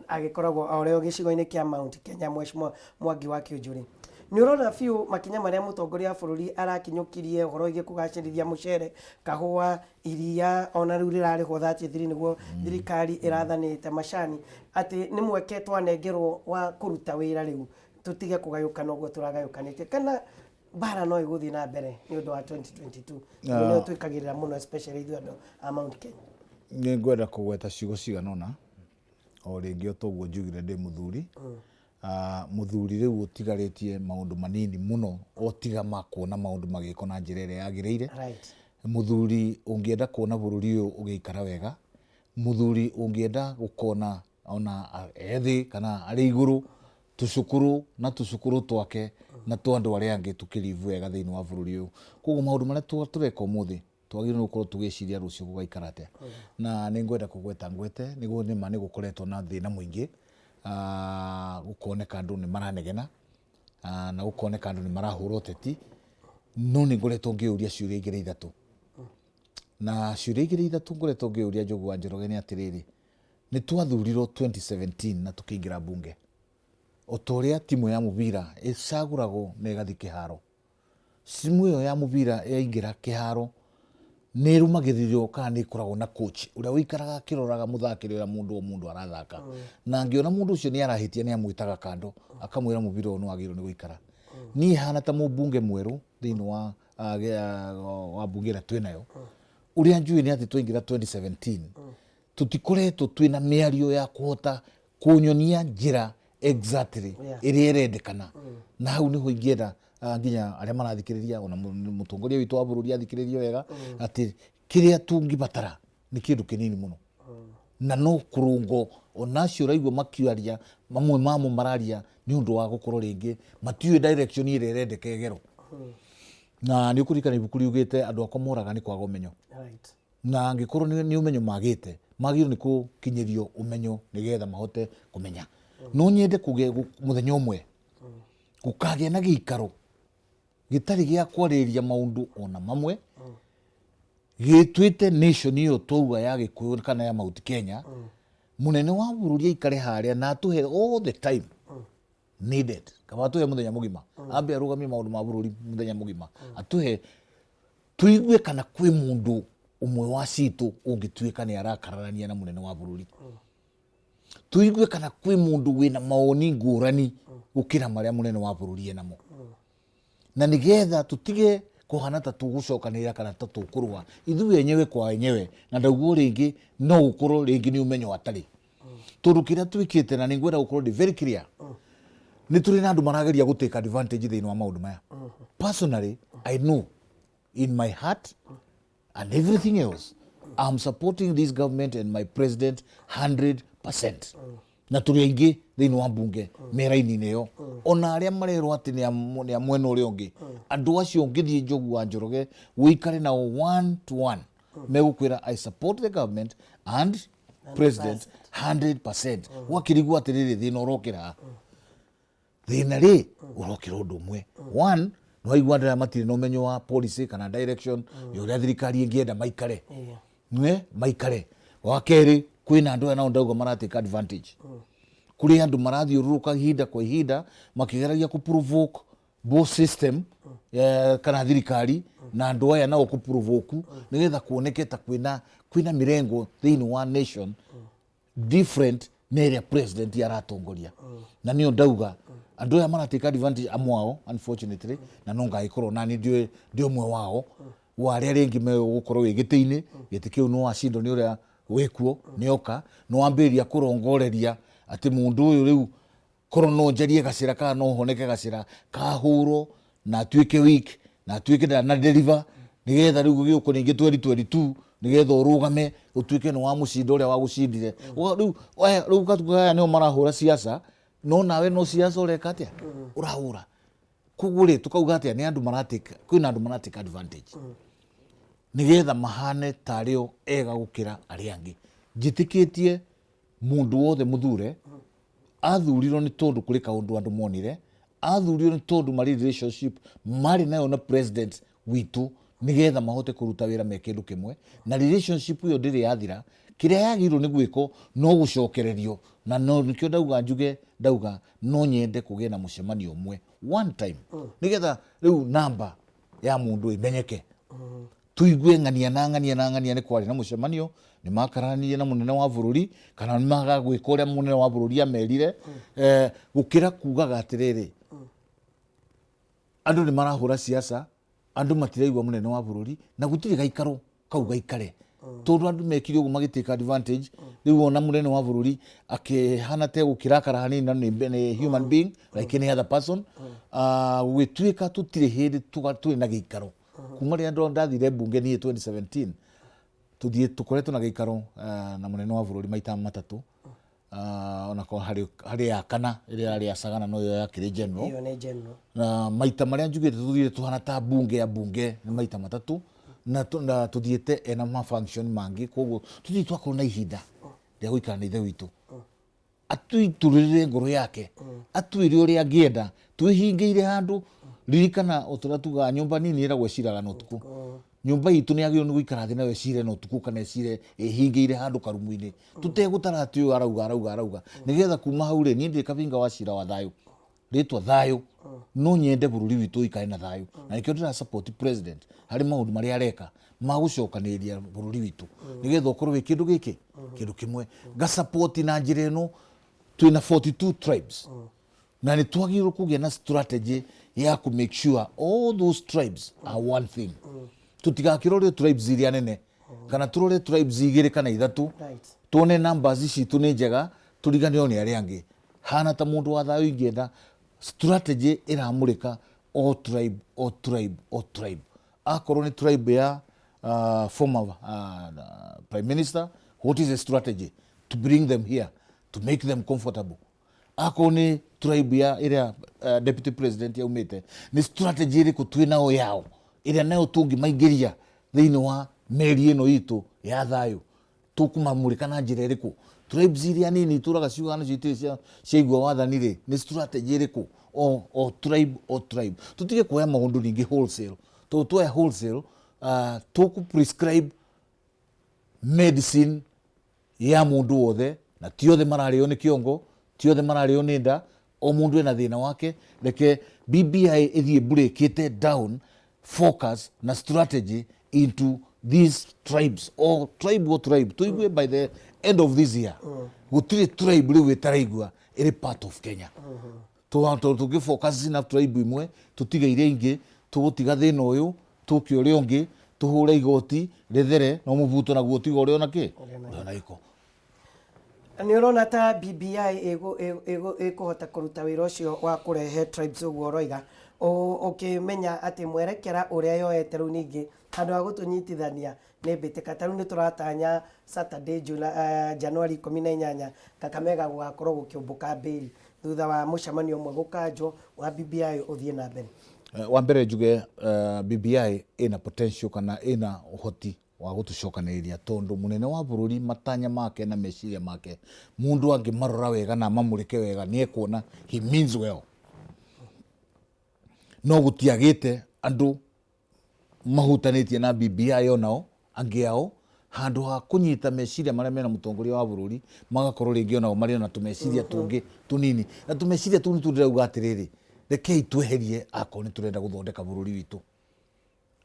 agĩkoragwo o ũrĩa gĩcigo-inĩ kĩa Mount Kenya, Mheshimiwa Mwangi wa Kĩũnjũri. Nĩ ũrona biũ makinya marĩa mũtongoria wa bũrũri arakinyũkirie ũhoro wĩgiĩ kũgacĩrithia mũcere, kahũa, iria ona rĩu rĩrarĩhwo 33 nĩguo thirikari ĩrathanĩte, macani, atĩ nĩ mweke twanengerwo wa kũruta wĩra rĩu tũtige kũgayũkana ũguo tũragayũkanĩte, kana mbara no ĩgũthiĩ na mbere nĩ ũndũ wa 2022, tondũ nĩyo twĩkagĩrĩra mũno, especially ithuĩ andũ a Mount Kenya? Nĩ ngwenda kũgweta ciugo cigana ũna o rĩngĩ. O toguo njugire ndĩ mũthuri. Mũthuri rĩu ũtigarĩtie maũndũ manini mũno o tiga ma kuona maũndũ magĩkwo na njĩra ĩrĩa yagĩrĩire. Mũthuri ũngĩenda kuona bũrũri ũyũ ũgĩikara wega, mũthuri ũngĩenda gũkona ona ethĩ kana arĩ igũrũ tũcũkũrũ na tũcũkũrũ twake na twa andũ arĩa angĩ tũkĩ live wega thĩinĩ wa bũrũri ũyũ. Koguo maũndũ marĩa tũreka ũmũthĩ twagĩrĩirwo nĩ gũkorwo tũgĩciria rũciũ gũgaikara atĩa. Na nĩ ngwenda kũgweta ngwete nĩguo nĩma nĩ gũkoretwo na thĩna mũingĩ, gũkoneka andũ nĩ maranegena, na gũkoneka andũ nĩ marahũra ũteti, no nĩ ngoretwo ngĩyũria ciũria igĩrĩ ithatũ. Na ciũria igĩrĩ ithatũ ngoretwo ngĩyũria Njogu wa Njoroge nĩ atĩrĩrĩ, nĩ twathurirwo 2017 na tũkĩingĩra mbunge. O ta ũrĩa timu ya mũbira ĩcagũragwo na ĩgathiĩ kĩharo, Timu ĩyo ya mũbira yaingĩra kĩharo nĩ ĩrũmagĩrĩrwo kana nĩ ĩkoragwo na coach ũrĩa ũikaraga akĩroraga mũthakĩre ũrĩa mũndũ o mũndũ arathaka. Na angĩona mũndũ ũcio nĩ arahĩtia nĩ amwĩtaga kando akamwĩra mũbira ũyũ nĩ wagĩrĩirwo nĩ gũikara. Niĩ hana ta mũmbunge mwerũ thĩinĩ wa wa mbunge ĩrĩa twĩnayo, ũrĩa njũĩ nĩ atĩ twaingĩra 2017 tũtikoretwo twĩna mĩario ya kũhota kũnyonia njĩra exactly ĩrĩa ĩrendekana. Na hau nĩho ingĩenda nginya arĩa marathikĩrĩria ona mũtongoria witũ wa bũrũri athikĩrĩrie wega atĩ kĩrĩa tũngĩbatara nĩ kĩndũ kĩnini mũno na no kũrũngwo. Ona acio ũraigua makĩaria, mamwe mamo mararia nĩ ũndũ wa gũkorwo rĩngĩ matiũĩ direction ĩrĩa ĩrendeka ĩgerwo. Na nĩ ũkũririkana ibuku riugĩte andũ akwa moraga nĩ kwaga ũmenyo. Na angĩkorwo nĩ ũmenyo magĩte, magĩrĩirwo nĩ gũkinyĩrio ũmenyo nĩgetha mahote kũmenya. No nyende kũgĩa mũthenya ũmwe gũkagĩa na gĩikaro gĩtarĩ gĩa kwarĩrĩria maũndũ ona mamwe, gĩtuĩte nation ĩyo twauga ya Gĩkũyũ kana ya Mount Kenya, mũnene wa bũrũri aikare harĩa na atũhe all the time needed. Kaba atũhe mũthenya mũgima, ambe arũgamie maũndũ ma bũrũri mũthenya mũgima, atũhe tuigue kana kwĩ mũndũ ũmwe wa citũ ũngĩtuĩka nĩ arakararania na mũnene wa bũrũri, tuigue kana kwĩ mũndũ wĩna mawoni ngũrani gũkĩra marĩa mũnene wa bũrũri enamo, na nĩgetha tũtige kũhana ta tũgũcokanĩrĩra kana ta tũkũrũa ithuĩ enyewe kwa enyewe. Na ndaguo rĩngĩ no gũkorwo rĩngĩ nĩ ũmenyo atarĩ, tondũ kĩrĩa twĩkĩte, na nĩ ngwenda gũkorwo ndĩ very clear, nĩ tũrĩ na andũ marageria gũ take advantage thĩinĩ wa maũndũ maya. Personally, I know in my heart and everything else I'm supporting this government and my president 100%, na tũrĩ aingĩ thĩinĩ wa mbunge me raini-inĩ ĩyo, ona arĩa marerwo atĩ nĩ a mwena ũrĩa ũngĩ. Andũ acio ũngĩthiĩ Njogu wa Njoroge ũikare nao one to one, megũkwĩra, "I support the government and president 100%." Gwakĩrigwo atĩrĩrĩ, thĩna ũrokĩra ha? Thĩna rĩ ũrokĩra ũndũ ũmwe. One, nĩ waigua andũ aya matirĩ na ũmenyo wa policy kana direction ya ũrĩa thirikari ĩngĩenda maikare nĩ maikare. Wa kerĩ, kwĩna andũ aya nao ndauga maratake advantage. Kũrĩ andũ marathiũrũrũka ihinda kwa ihinda makĩgeragia kũ provoke both system kana thirikari na andũ aya nao kũ provoke nĩgetha kuoneke ta kwĩna mĩrengo thĩinĩ wa nation different na ĩrĩa president aratongoria. Na nĩyo ndauga andũ aya maratake advantage, amwe ao unfortunately, na no ngagĩkorwo nani ndĩ ũmwe wao wa arĩa rĩngĩ megũkorwo wĩ gĩtĩ-inĩ. Gĩtĩ kĩu no wacindwo nĩ ũrĩa wĩkuo nĩoka nĩwambĩrĩria kũrongoreria atĩ mũndũ ũyũ rĩu korwo no njarie gacĩra kana no honeke gacĩra kahũrwo na atuĩke weak na atuĩke ndana deliver, nĩgetha rĩu gĩũkwo ningĩ 2022, nĩgetha ũrũgame ũtuĩke nĩ wa mũcinda ũrĩa wagũcindire. Rĩu rĩu gatuka aya nĩo marahũra siasa, no nawe no siasa ũreka atĩa ũrahũra. Koguo rĩ, tũkauga atĩa? Nĩ andũ maratake, kwĩna andũ maratake advantage nĩgetha mahane tarĩo ega gũkĩra arĩa angĩ. Njĩtĩkĩtie mũndũ wothe mũthure athurirwo nĩ tondũ kũrĩ kaũndũ andũ monire, athurirwo nĩ tondũ marĩ relationship marĩ nayo na president witũ, nĩgetha mahote kũruta wĩra me kĩndũ kĩmwe, na relationship ĩyo ndĩrĩ yathira. Kĩrĩa yagĩrĩirwo nĩ gwĩkwo no gũcokererio, na no nĩkĩo ndauga njuge, ndauga no nyende kũgĩe na mũcemanio ũmwe one time, nĩgetha rĩu namba ya mũndũ ĩmenyeke, tuigue ng'ania na ng'ania na ng'ania nĩ kwarĩ na mũcemanio, nĩ makaranirie na mũnene wa bũrũri kana nĩ magagwĩka ũrĩa mũnene wa bũrũri amerire, gũkĩra kugaga atĩrĩrĩ, andũ nĩ marahũra siasa, andũ matiraigua mũnene wa bũrũri na gũtirĩ gaikaro kau gaikare. Tondũ andũ mekire ũguo magĩtake advantage. Rĩu ona mũnene wa bũrũri akĩhana te gũkĩrakara hanini, na nĩ human being like any other person. Ah, gũgĩtuĩka tũtirĩ hĩndĩ tũrĩ na gĩikaro kuma rĩrĩa ndathire mbunge niĩ 2017. Tũthiĩ tũkoretwo na gĩikaro na mũnene wa bũrũri maita matatũ. Ah, ona korwo harĩ ya kana ĩrĩa yarĩ ya Sagana, no ĩyo yakĩrĩ general. Ĩyo nĩ general. Na maita marĩa njugĩte tũthiĩte tũhana ta mbunge ya mbunge nĩ maita matatũ, na tũthiĩte ena ma function mangĩ, koguo tũthiĩ twakorwo na ihinda rĩa gũikara na ithe witũ, atũitũrũrĩre ngoro yake, atwĩre ũrĩa angĩenda twĩhingĩire handũ. Ririkana o tũrĩa tugaga, nyũmba nini ĩragwo ĩciraga na ũtukũ. Nyũmba itũ nĩ yagĩrĩirwo nĩ gũikara thĩ nayo ĩcire na ũtukũ, kana ĩcire ĩhingĩire handũ karumu-inĩ tũtegũtara atĩ ũyũ arauga arauga arauga, nĩgetha kuma hau rĩ, niĩ ndirĩ kabinga wa cira wa thayũ, rĩtwa thayũ, no nyende bũrũri witũ ũikare na thayũ, na nĩkĩo ndĩra support president harĩ maũndũ marĩa areka ma gũcokanĩrĩria bũrũri witũ, nĩgetha ũkorwo wĩ kĩndũ gĩkĩ, kĩndũ kĩmwe. Nga support na njĩra ĩno, twĩna 42 tribes, na nĩ twagĩrĩirwo kũgĩa na strategy ya kũ make sure all those tribes are one thing. Tũtigakĩrore tribes iria nene, kana tũrore tribes igĩrĩ kana ithatũ, tuone numbers citũ nĩ njega, tũriganĩrwo nĩ arĩa angĩ. Hana ta mũndũ wa thayũ, ingĩenda strategy ĩramũrĩka o tribe, o tribe, o tribe. Akorwo nĩ tribe ya former prime minister, what is the strategy to bring them here, to make them comfortable? Akorwo nĩ tribe ya ĩrĩa deputy president yaumĩte, nĩ strategy ĩrĩkũ twĩ nao yao ĩrĩa nayo tũngĩmaingĩria thĩinĩ wa meri ĩno itũ ya thayũ? Tũkũmamũrĩka na njĩra ĩrĩkũ? Tribes iria nini itũraga ciugaga nacio itirĩ ciaigua wathani rĩ, nĩ strategy ĩrĩkũ? O tribe, o tribe. Tũtige kuoya maũndũ ningĩ wholesale, tondũ tuoya wholesale, tũkũ prescribe medicine ya mũndũ wothe, na ti othe mararĩo nĩ kĩongo, ti othe mararĩo nĩ nda. O mũndũ ena thĩna wake. Reke BBI ĩthiĩ breakĩte down focus na strategy into these tribes, o tribe, o tribe. Tũigue by the end of this year gũtirĩ tribe rĩu ĩtaraigua ĩrĩ part of Kenya. Tondũ tũngĩ focus na tribe imwe tũtige iria ingĩ, tũgũtiga thĩna ũyũ, tũke ũrĩa ũngĩ, tũhũre igoti rĩthere no mũbuto naguo tiga ũrĩa ona kĩ, ũrĩa ona gĩko. Nĩ ũrona ta BBI ĩkũhota kũruta wĩra ũcio wa kũrehe tribes ũguo ũroiga, ũkĩmenya atĩ mwerekera ũrĩa yoete rĩu ningĩ handũ ha gũtũnyitithania nĩ mbĩtĩka? Ta rĩu nĩ tũratanya Saturday Januari 18, Kakamega gũgakorwo gũkĩũmbũka mbĩri thutha wa mũcemanio ũmwe gũkanjwo wa BBI ũthiĩ na mbere. Wa mbere njuge BBI ĩna potential kana ĩna ũhoti wa gũtũcokanĩrĩria, tondũ mũnene wa bũrũri matanya make na meciria make, mũndũ angĩmarora wega na amamũrĩke wega, nĩ ekuona he means well. No gũtiagĩte andũ mahutanĩtie na BBI, onao angĩ ao, handũ ha kũnyita meciria marĩa mena mũtongoria wa bũrũri, magakorwo rĩngĩ onao marĩ ona tũmeciria tũngĩ tũnini, na tũmeciria tũu nĩtuo ndĩrauga atĩrĩrĩ, rekei tweherie akorwo nĩ tũrenda gũthondeka bũrũri witũ.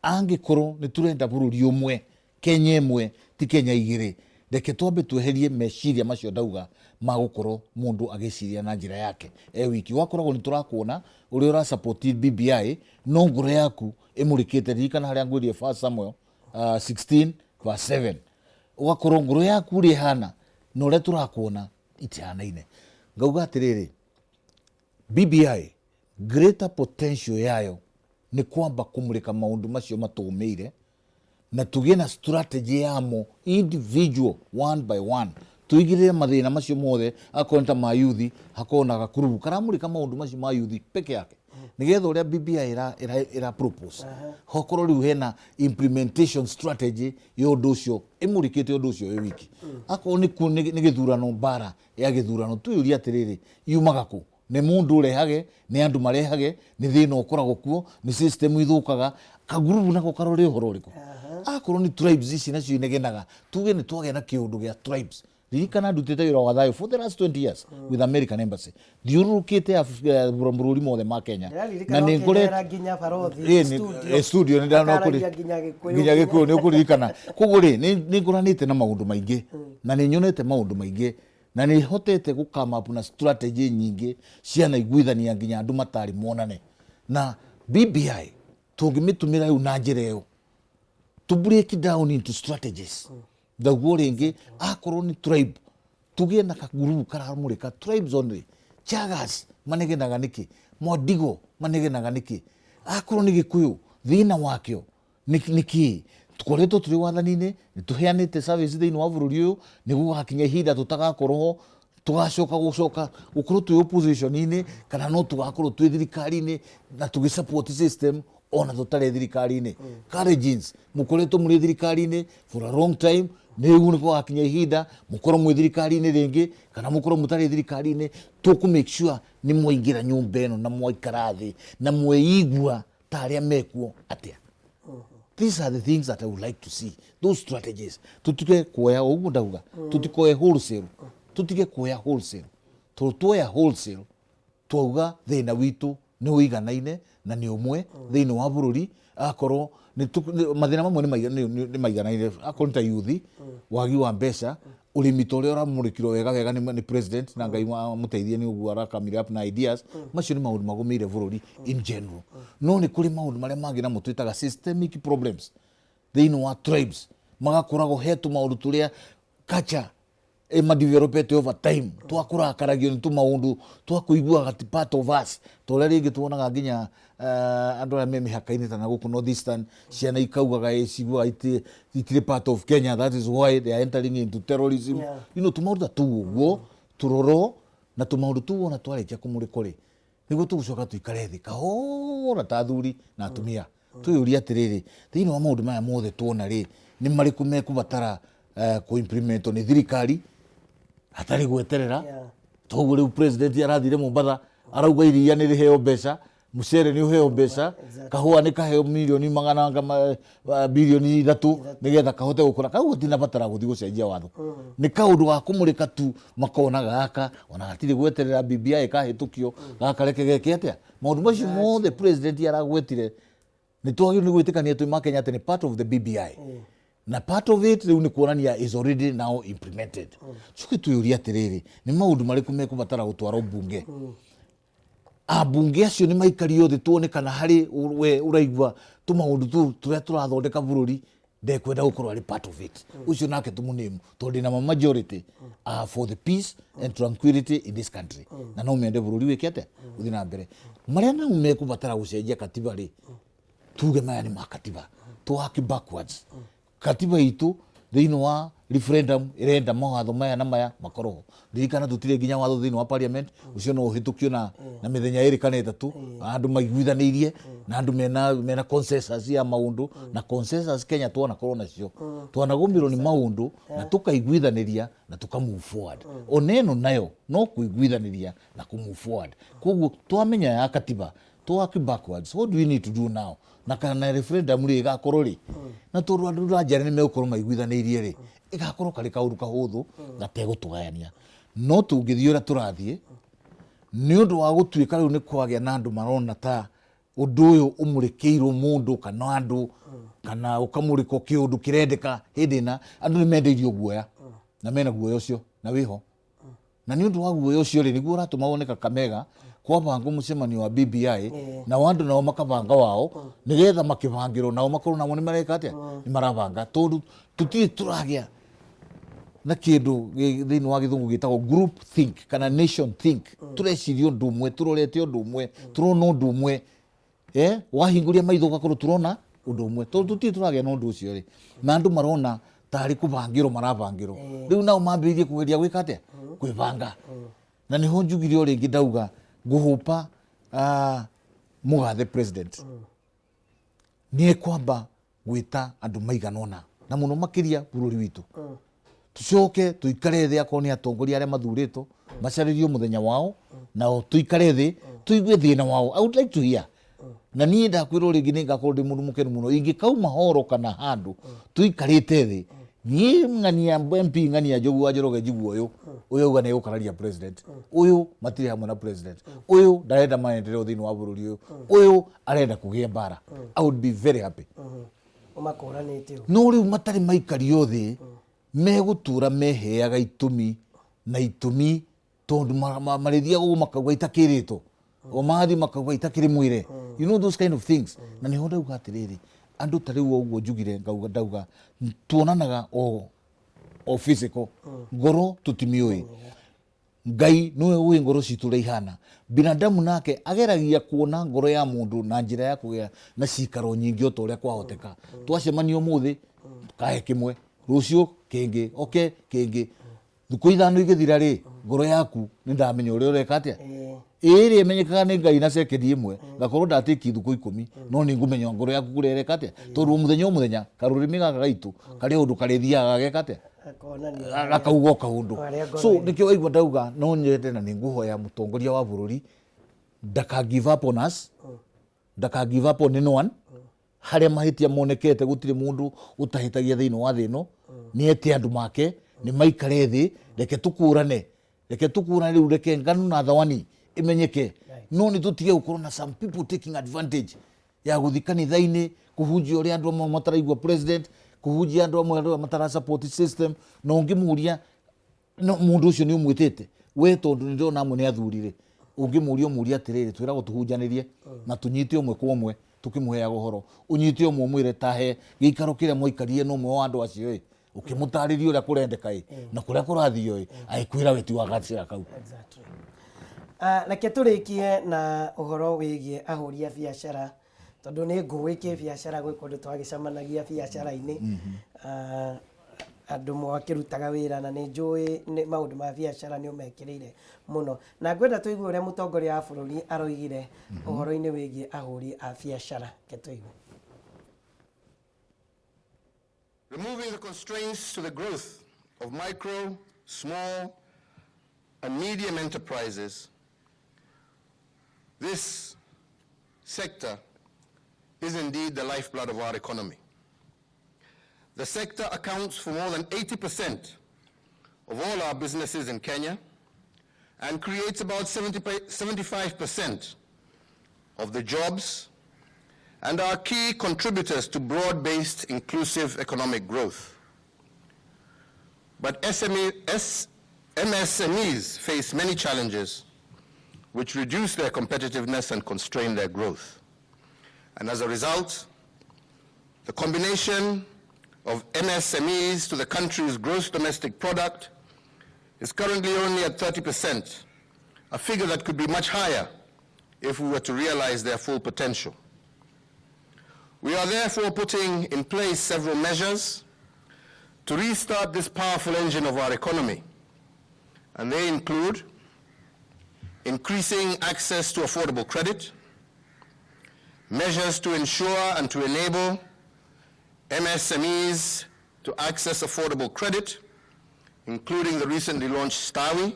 Angĩkorwo nĩ tũrenda bũrũri ũmwe, Kenya ĩmwe, ti Kenya igĩrĩ, reke twambe tweherie meciria macio ndauga ma gũkorwo mũndũ agĩciria na njĩra yake e wiki. Wakoragwo nĩ tũrakuona ũrĩa ũra support BBI, no ngoro yaku ĩmũrĩkĩte. Ririkana harĩa ngwĩrire First Samuel 16 verse 7, ũgakorwo ngoro yaku ũrĩa ĩhana na ũrĩa tũrakuona itihanaine. Ngauga atĩrĩrĩ, BBI greater potential yayo nĩ kwamba kũmũrĩka maũndũ macio matũmĩire, na tũgĩe na strategy yamo individual, one by one, tũigĩrĩre mathĩna macio mothe. Akorwo nĩ ta ma yuthi, hakorwo na gakurubu karamũrĩka maũndũ macio ma yuthi peke yake, nĩgetha ũrĩa BBI ĩra propose, hokorwo rĩu hena implementation strategy ya ũndũ ũcio ĩmũrĩkĩte ũndũ ũcio wĩ wiki. Akorwo nĩ gĩthurano, mbara ya gĩthurano, twĩyũrie atĩrĩrĩ, yumaga kũ? Nĩ mũndũ ũrehage? Nĩ andũ marehage? Nĩ thĩna ũkoragwo kuo? Nĩ system ithũkaga? Kagurubu nako karore ũhoro ũrĩkũ? Akorwo nĩ tribes ici nacio inegenaga, tuge nĩ twagĩa na kĩũndũ gĩa tribes. Ririkana ndutĩte wĩra wa thayũ for the last 20 years with American Embassy, thiũrũrũkĩte mabũrũri mothe ma Kenya. Na nĩ ngũrete nginya barothi studio, studio nĩ ndana akaragia nginya Gĩkũyũ. Nginya Gĩkũyũ nĩ ũkũririkana. Koguo rĩ, nĩ ngũranĩte na maũndũ maingĩ, na nĩ nyonete maũndũ maingĩ, na nĩ hotete gũ come up na strategy nyingĩ cianaiguithania nginya andũ matarĩ monane. Na BBI tũngĩmĩtũmĩra rĩu na njĩra ĩyo. To break down into strategies, ndaguo rĩngĩ, akorwo nĩ tribe, tũgĩe na kagurubu karamũrĩka tribes only. Chagas manegenaga nĩkĩ? Mwandigo manegenaga nĩkĩ? Akorwo nĩ Gĩkũyũ, thĩna wakĩo nĩ kĩĩ? Tũkoretwo tũrĩ wathani-inĩ, nĩ tũheanĩte service thĩinĩ wa bũrũri ũyũ, nĩ gũgakinya ihinda tũtagakorwo ho, tũgacoka gũcoka gũkorwo twĩ opposition-inĩ kana no tũgakorwo twĩ thirikari-inĩ na tũgĩ support system ona tũtarĩ thirikari-inĩ. Kalenjins mũkoretwo mũrĩ thirikari-inĩ for a long time, rĩu nĩ gũgakinya ihinda mũkorwo mwĩ thirikari-inĩ rĩngĩ kana mũkorwo mũtarĩ thirikari-inĩ, tũkũ make sure nĩ mwaingĩra nyũmba ĩno na mwaikara thĩ na mweigua ta arĩa mekuo atĩa. These are the things that I would like to see, those strategies. Tutige kuoya ũguo ndauga, tutikoe wholesale, tutige kuoya wholesale, tondũ tuoya wholesale twauga thĩna witũ nĩ ũiganaine na nĩ ũmwe thĩinĩ wa bũrũri. Akorwo mathĩna mamwe nĩ maiganaine, akorwo nĩ ta yuthi, wagi wa mbeca, ũrĩmi ta ũrĩa ũramũrĩkirwo wega wega nĩ president, na Ngai amũteithie nĩ ũguo arakamire up na ideas. Macio nĩ maũndũ magũmĩire bũrũri in general, no nĩ kũrĩ maũndũ marĩa mangĩ namo twĩtaga systemic problems thĩinĩ wa tribes, magakoragwo he tũmaũndũ tũrĩa culture ĩmadevelopete over time, twakũrakaragio nĩ tũmaũndũ twakũiguaga ti part of us, ta ũrĩa rĩngĩ tuonaga nginya andũ arĩa me mĩhaka-inĩ ta na gũkũ North Eastern, ciana ikaugaga ĩ ciguaga itirĩ part of Kenya, that is why they are entering into terrorism. Tũmaũndũ ta tũu ũguo tũrorwo, na tũmaũndũ tũu ona twarĩkia kũmũrĩkwo rĩ, nĩguo tũgũcoka tũikare thĩ kahora ta athuri na atumia, twĩyũrie atĩrĩrĩ, thĩinĩ wa maũndũ maya mothe tuona rĩ, nĩ marĩkũ mekũbatara kũ-implementwo nĩ thirikari hatarĩ gweterera? Toguo rĩu president arathire Mombatha, arauga iria nĩ rĩheo mbeca, mũcere nĩ ũheo mbeca, kahũa nĩ kaheo mirioni magana 3 bilioni nĩgetha kahote gũkũra. Kau gatinabatara gũthiĩ gũcenjia watho, nĩ kaũndũ ga kũmũrĩka tu, makona gaka ona gatirĩ gweterera BBI kahĩtũkio, gaka reke geke atĩa. Maũndũ macio mothe president aragwetire, nĩ twagĩrĩirwo nĩ gwĩtĩkania twĩ Makenya atĩ nĩ part of the BBI, na part of it rĩu nĩ kuonania is already now implemented. Tucoke twĩyũrie atĩrĩrĩ, nĩ maũndũ marĩkũ mekũbatara gũtwarwo mbunge? Ambunge acio nĩ maikario thĩ, tuone kana harĩ we ũraigua tũmaũndũ tũu tũrĩa tũrathondeka bũrũri ndekwenda gũkorwo arĩ part of it, ũcio nake tũmũname, tondũ ndĩna ma majority are for the peace and tranquility in this country, na no mende bũrũri wĩke atĩa, ũthiĩ na mbere. Marĩa nao mekũbatara gũcenjia katiba rĩ, tuge maya nĩ ma katiba, to work backwards. Katiba itũ thĩinĩ wa referendum ĩrenda mawatho maya na maya makorwo ho. Ririkana tũtirĩ nginya watho thĩinĩ wa parliament, ũcio no ũhĩtũkio na mĩthenya 2 kana 3, andũ maiguithanĩirie na andũ mena consensus ya maũndũ. Na consensus Kenya twanakorwo nacio, twanagũmĩrwo nĩ maũndũ na tũkaiguithanĩria na tũka move forward. Ona ĩno nayo no kũiguithanĩria na kũ move forward. Koguo twamenya ya katiba, to work backwards, what do we need to do now? Na kana referendum rĩ, ĩgakorwo rĩ, na tondũ andũ ranjara nĩ megũkorwo maiguithanĩirie rĩ, ĩgakorwo karĩ kaũndũ kahũthũ gategũtũgayania. No tũngĩthiĩ ũrĩa tũrathiĩ, nĩ ũndũ wa gũtuĩka rĩu nĩ kwagĩa na andũ marona ta ũndũ ũyũ ũmũrĩkĩirwo mũndũ kana andũ kana ũkamũrĩkwo kĩũndũ kĩrendeka hĩndĩ ĩna, andũ nĩ mendeirio guoya na mena guoya ũcio na wĩho, na nĩ ũndũ wa guoya ũcio rĩ, nĩguo ũratũma wone Kakamega kwabangwo mũcemanio wa BBI, nao andũ nao makabanga wao nĩgetha makĩbangĩrwo nao makorwo namo nĩ mareka atĩa, nĩ marabanga, tondũ tũtirĩ tũragĩa na kĩndũ thĩinĩ wa gĩthũngũ gĩtagwo group think kana nation think. Tũreciria ũndũ ũmwe, tũrorete ũndũ ũmwe, tũrona ũndũ ũmwe, wahingũria maitho ũgakorwo tũrona ũndũ ũmwe. Tondũ tũtirĩ tũragĩa na ũndũ ũcio rĩ, na andũ marona tarĩ kũbangĩrwo marabangĩrwo, rĩu nao mambĩrĩrie kũgeria gwĩka atĩa, kwĩbanga. Na nĩho njugire o rĩngĩ, ndauga ngũhũpa mũgathe president nĩ ekwamba gwĩta andũ maigana ũna, na mũno makĩria bũrũri witũ, tucoke tuikare thĩ, akorwo nĩ atongoria arĩa mathurĩtwo macarĩrio mũthenya wao, nao tuikare thĩ tuigue thĩna wao. I would like to hear. Na niĩ ndakwĩrwo rĩngĩ, nĩ ngakorwo ndĩ mũndũ mũkenu mũno ingĩkauma horo kana handũ tuikarĩte thĩ, niĩ ng'ania MP, ng'ania Njogu wa Njoroge, njigua ũyũ ũyũ auga nĩ egũkararia president, ũyũ matirĩ hamwe na president, ũyũ ndarenda maendeleo thĩinĩ wa bũrũri ũyũ, ũyũ arenda kũgĩa mbara, I would be very happy. Ũmakũranĩte ũguo. No rĩu matarĩ maikario thĩ, megũtũra meheaga itũmi na itũmi, tondũ marĩthiaga ũguo makauga itakĩrĩtwo, o magathiĩ makauga itakĩrĩ mwĩre, you know those kind of things. Na nĩho ndauga atĩrĩrĩ, Andũ ta rĩu ũguo njugire ngauga ndauga tuonanaga o physical, ngoro tũtimĩũĩ. Ngai nĩwe ũĩ ngoro citũ ũrĩa ihana. Binadamu nake ageragia kuona ngoro ya mũndũ na njĩra ya kũgĩa na cikaro nyingĩ o ta ũrĩa kwahoteka. Twacemania ũmũthĩ, kahe kĩmwe, rũciũ kĩngĩ, oke kĩngĩ. Thikũ 5 igĩthira rĩ, ngoro yaku nĩ ndamenya ũrĩa ũreka atĩa. Ĩrĩa ĩmenyekaga nĩ Ngai na cekendi ĩmwe, ngakorwo ndatĩki thikũ 10, no nĩ ngũmenya ngoro yaku kũrĩa ĩreka atĩa. Tondũ o mũthenya o mũthenya, karũrĩmĩ gaka gaitũ, karĩ ũndũ karĩthiaga gageka atĩa? Gakauga o kaũndũ. So nĩkĩo waigua ndauga no nyende na nĩ ngũhoya mũtongoria wa bũrũri ndaka give up on us, ndaka give up on anyone. Harĩa mahĩtia monekete gũtirĩ mũndũ ũtahĩtagia thĩinĩ wa thĩ ĩno, nĩ ete andũ make, nĩ maikare thĩ, reke tũkũrane, reke tũkũrane rĩu, reke ngano na thawani ĩmenyeke. No nĩ tũtige gũkorwo na some people taking advantage ya gũthiĩ kanitha-inĩ kũhunjia ũrĩa andũ amwe mataraigua president, kũhunjia andũ amwe arĩa matara support system, na ũngĩmũria no mũndũ ũcio nĩ ũmwĩtĩte we, tondũ nĩ ndĩrona amwe nĩ athuri rĩ, ũngĩmũria ũmũrie atĩrĩrĩ, twĩragwo tũhunjanĩrie na tũnyite ũmwe kwa ũmwe tũkĩmũheaga ũhoro, ũnyite ũmwe ũmwĩre tahe gĩikaro kĩrĩa mwaikarire na ũmwe wa andũ acio ĩ, ũkĩmũtarĩria ũrĩa kũrendeka ĩ na kũrĩa kũrathio ĩ, agĩkwĩra we ti wa gacĩra kau. Exactly. Reke tũrĩkie na ũhoro wĩgiĩ ahũri a biacara, tondũ nĩ ngũĩ kĩbiacara, gwĩ kũndũ twagĩcemanagia biacara-inĩ, andũ mwakĩrutaga wĩra, na nĩ njũĩ nĩ maũndũ ma biacara nĩ ũmekĩrĩire mũno, na ngwenda tũigue ũrĩa mũtongoria wa bũrũri aroigire ũhoro-inĩ wĩgiĩ ahũri a biacara. Reke tũigue. Removing the constraints to the growth of micro, small, and medium enterprises, this sector is indeed the lifeblood of our economy. The sector accounts for more than 80% of all our businesses in Kenya and creates about 75% of the jobs and are key contributors to broad-based inclusive economic growth. But MSMEs face many challenges which reduce their competitiveness and constrain their growth. And as a result, the combination of MSMEs to the country's gross domestic product is currently only at 30%, a figure that could be much higher if we were to realize their full potential. We are therefore putting in place several measures to restart this powerful engine of our economy, and they include increasing access to affordable credit, measures to ensure and to enable MSMEs to access affordable credit, including the recently launched Stawi,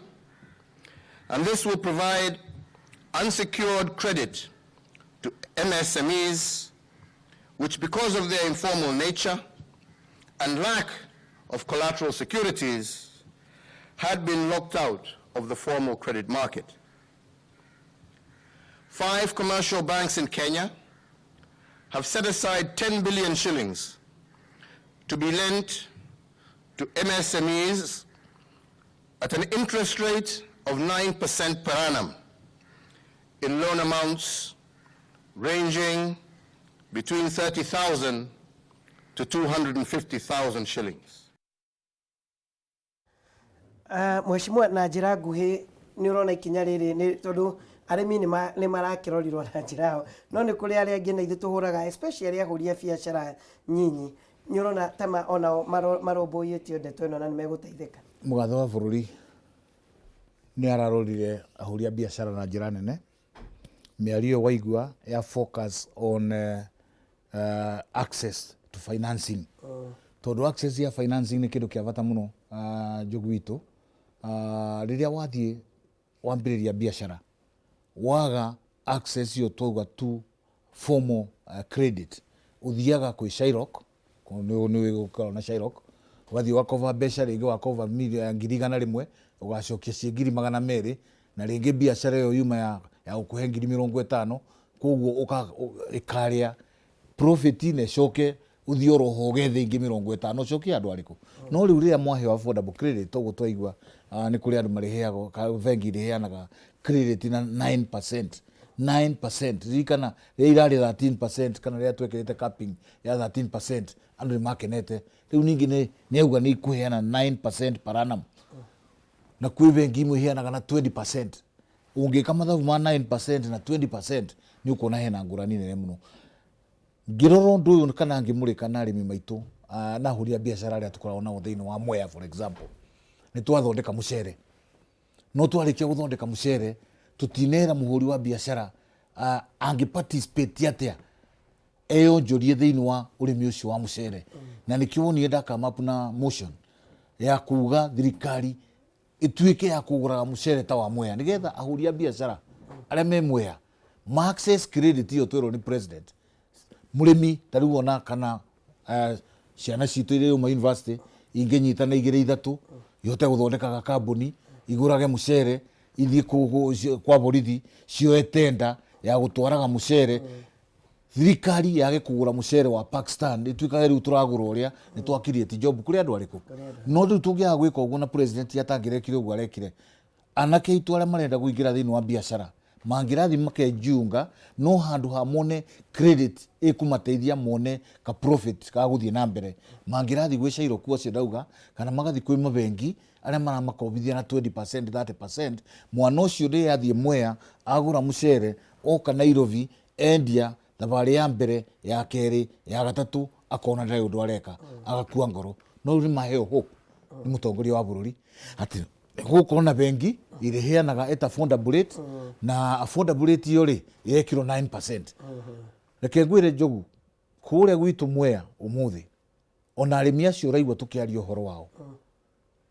and this will provide unsecured credit to MSMEs, which because of their informal nature and lack of collateral securities had been locked out of the formal credit market. 5 commercial banks in Kenya have set aside 10 billion shillings to be lent to MSMEs at an interest rate of 9% per annum in loan amounts ranging between 30,000 to 250,000 shillings. Mheshimiwa, na njĩra nguhĩ, nĩ ũrona ikinya rĩrĩ nĩ tondũ arĩmi nĩ marakĩrorirwo na njĩra yao, no nĩ kũrĩ arĩa angĩ na ithuĩ tũhũraga, especially ahũri a biacara nyinyi, nĩ ũrona ta onao marũmbũiyĩtio ndeto ĩno na nĩ megũteithĩka? Mũgathe wa bũrũri nĩ ararorire ahũri a biacara na njĩra nene. Mĩario ĩyo waigua ya focus on access to financing, tondũ access ya financing nĩ kĩndũ kĩa bata mũno. Njogu witũ, rĩrĩa wathiĩ wambĩrĩria biacara waga access ĩyo twauga to formal credit, ũthiaga kwĩ Shylock, nĩ gũkoragwo na Shylock, ũgathiĩ ũgakoba mbeca, rĩngĩ wakoba 100,000, ũgacokia ciĩ 200,000, na rĩngĩ biacara ĩyo yuma ya gũkũhe 50,000, koguo ĩkarĩa profit na ĩcoke ũthiĩ oro ho ũgethe ingĩ 50 ũcokie andũ arĩkũ. No rĩu rĩrĩa mwaheo affordable credit, toguo twaigua, nĩ kũrĩ andũ marĩheagwo, bengi irĩheanaga credit na 9%, 9%. Ririkana rĩrĩa irarĩ 13% kana rĩrĩa twekĩrĩte capping ya 13%, andũ nĩ makenete. Rĩu ningĩ nĩ auga nĩ ikũheana 9% per annum, na kwĩ bengi imwe iheanaga na 20%. Ũngĩka mathabu ma 9% na 20%, nĩ ũkuona hena ngũrani nene mũno. Ngĩrora ũndũ ũyũ kana ngĩmũrĩka na arĩmi maitũ na ahũri a biacara arĩa tũkoragwo nao thĩinĩ wa Mwea, for example, nĩ twathondeka mũcere, no twarĩkia gũthondeka mũcere tũtinera mũhũri wa biacara angĩ participate atĩa eyonjorie thĩinĩ wa ũrĩmi ũcio wa mũcere. Na nĩkĩo wonire nda come up na motion ya kuga thirikari ĩtuĩke ya kũgũraga mũcere ta wa Mwea, nĩgetha ahũri a biacara arĩa me Mwea ma access credit ĩyo twerwo nĩ president. Mũrĩmi ta rĩu ona kana ciana citũ iria yauma university ingĩnyitana igĩrĩ ithatũ ihote gũthondeka gakambuni igũrage mũcere, ithiĩ kwa borithi cioe tenda ya gũtwaraga mũcere, thirikari yage kũgũra mũcere wa Pakistan, ĩtuĩkage rĩu tũragũra ũrĩa nĩ twa create job kũrĩ andũ arĩkũ. No rĩu tũngĩaga gwĩka ũguo na president atangĩrekire ũguo arekire, anake aitũ arĩa marenda kũingĩra thĩinĩ wa biacara mangĩrathiĩ makenjiunga, no handũ ha mone credit ĩkũmateithia mone ka profit ka gũthiĩ na mbere, mangĩrathiĩ gwĩ Shylock acio ndauga, kana magathiĩ kwĩ mabengi arĩa maramakombithia na 20%, 30%. Mwana ũcio rĩrĩa athiĩ Mwea agũra mũcere, oka Nairobi endia thabarĩ ya mbere, ya kerĩ, ya gatatũ, akona ndarĩ ũndũ areka, agakua ngoro. No rĩu nĩ maheo hope nĩ mũtongoria wa bũrũri atĩ gũkorwo na bengi ĩrĩheanaga at affordable rate, na affordable rate iyo rĩ ĩrekĩrwo 9%. Reke ngwĩre Njogu, kũrĩa gwitũ Mwea ũmũthĩ, ona arĩmi acio ũraigua tũkĩaria ũhoro wao,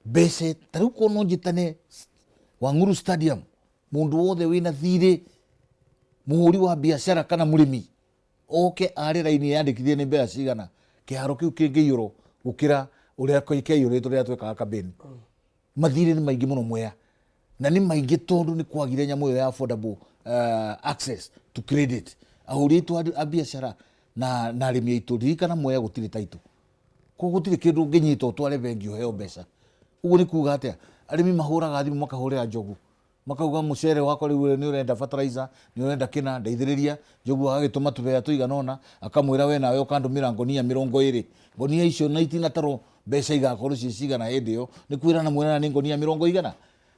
mbeca ta rĩu korwo no njĩtane Wang'uru Stadium, mũndũ wothe wĩna thirĩ, mũhũri wa biacara kana mũrĩmi, oke are raini yandĩkithie nĩ mbeca cigana, kĩharo kĩu kĩngĩiyũrwo gũkĩra ũrĩa kĩaiyũrĩtwo rĩrĩa twekaga campaign. Mathirĩ nĩ maingĩ mũno Mwea, na nĩ maingĩ tondũ nĩ kwagire nyamũ ĩyo ya affordable access to credit. Ahũri aitũ a biacara na arĩmi aitũ, ririkana Mwea gũtirĩ title, koguo gũtirĩ kĩndũ ũngĩnyita ũtware bengi ũheo mbeca. Ũguo nĩ kuga atĩa? Arĩmi mahũraga thimũ, makahũrĩra Njogu, makauga mũcere wakwa rĩu nĩ ũrenda fertilizer, nĩ ũrenda kĩna, ndeithĩrĩria. Njogu agagĩtũma tũbea tũigana ũna, akamwĩra we nawe ũkandũmĩra ngonia 20. Ngonia icio na itinatarwo mbeca igakorwo ciĩ cigana hĩndĩ ĩyo, nĩ kwĩrana mwĩrana nĩ ngonia mĩrongo igana.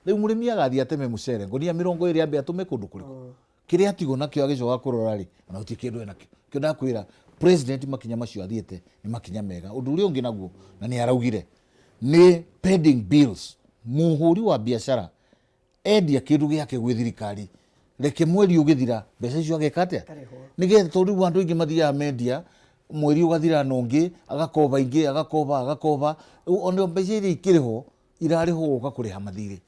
Rĩu mũrĩmi agathiĩ ateme mũcere ngonia 20, ambe atũme kũndũ kũrĩkũ? Kĩrĩa atigwo nakĩo agĩcoka kũrora rĩ, ona gũtirĩ kĩndũ enakĩo. Kĩo ndakwĩra, president makinya macio athiĩte nĩ makinya mega. Ũndũ ũrĩa ũngĩ naguo na nĩ araugire nĩ pending bills. Mũhũri wa biacara endia kĩndũ gĩake gwĩ thirikari, reke mweri ũgĩthira mbeca icio ageka atĩa? Nĩgetha, tondũ rĩu andũ aingĩ mathiaga mendia, mweri ũgathira na ũngĩ agakoba ingĩ, agakoba, agakoba. Rĩu ona mbeca iria ikĩrĩho irarĩhwo gũka kũrĩha mathirĩ.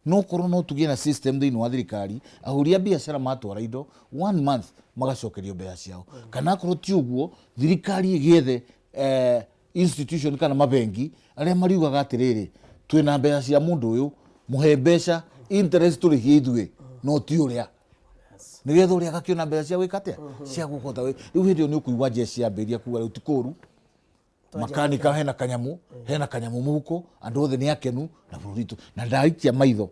No korwo no tũgĩe na system thĩinĩ wa thirikari, ahũri a biacara matwara indo, one month magacokerio mbeca ciao, kana akorwo ti ũguo thirikari ĩgĩethe institution kana mabengi arĩa mariugaga atĩrĩrĩ, twĩna mbeca cia mũndũ ũyũ, mũhe mbeca, interest tũrĩhie ithuĩ, no ti ũrĩa, nĩgetha ũrĩa agakĩona mbeca cia gwĩka atĩa, cia gũkota. Rĩu hĩndĩ ĩyo nĩ ũkũigua jeshi yambĩrĩria kuga rĩu ti kũru, makanika hena kanyamu, hena kanyamu mũhuko, andũ othe nĩ akenu na bũrũri witũ. Na ndaikia maitho,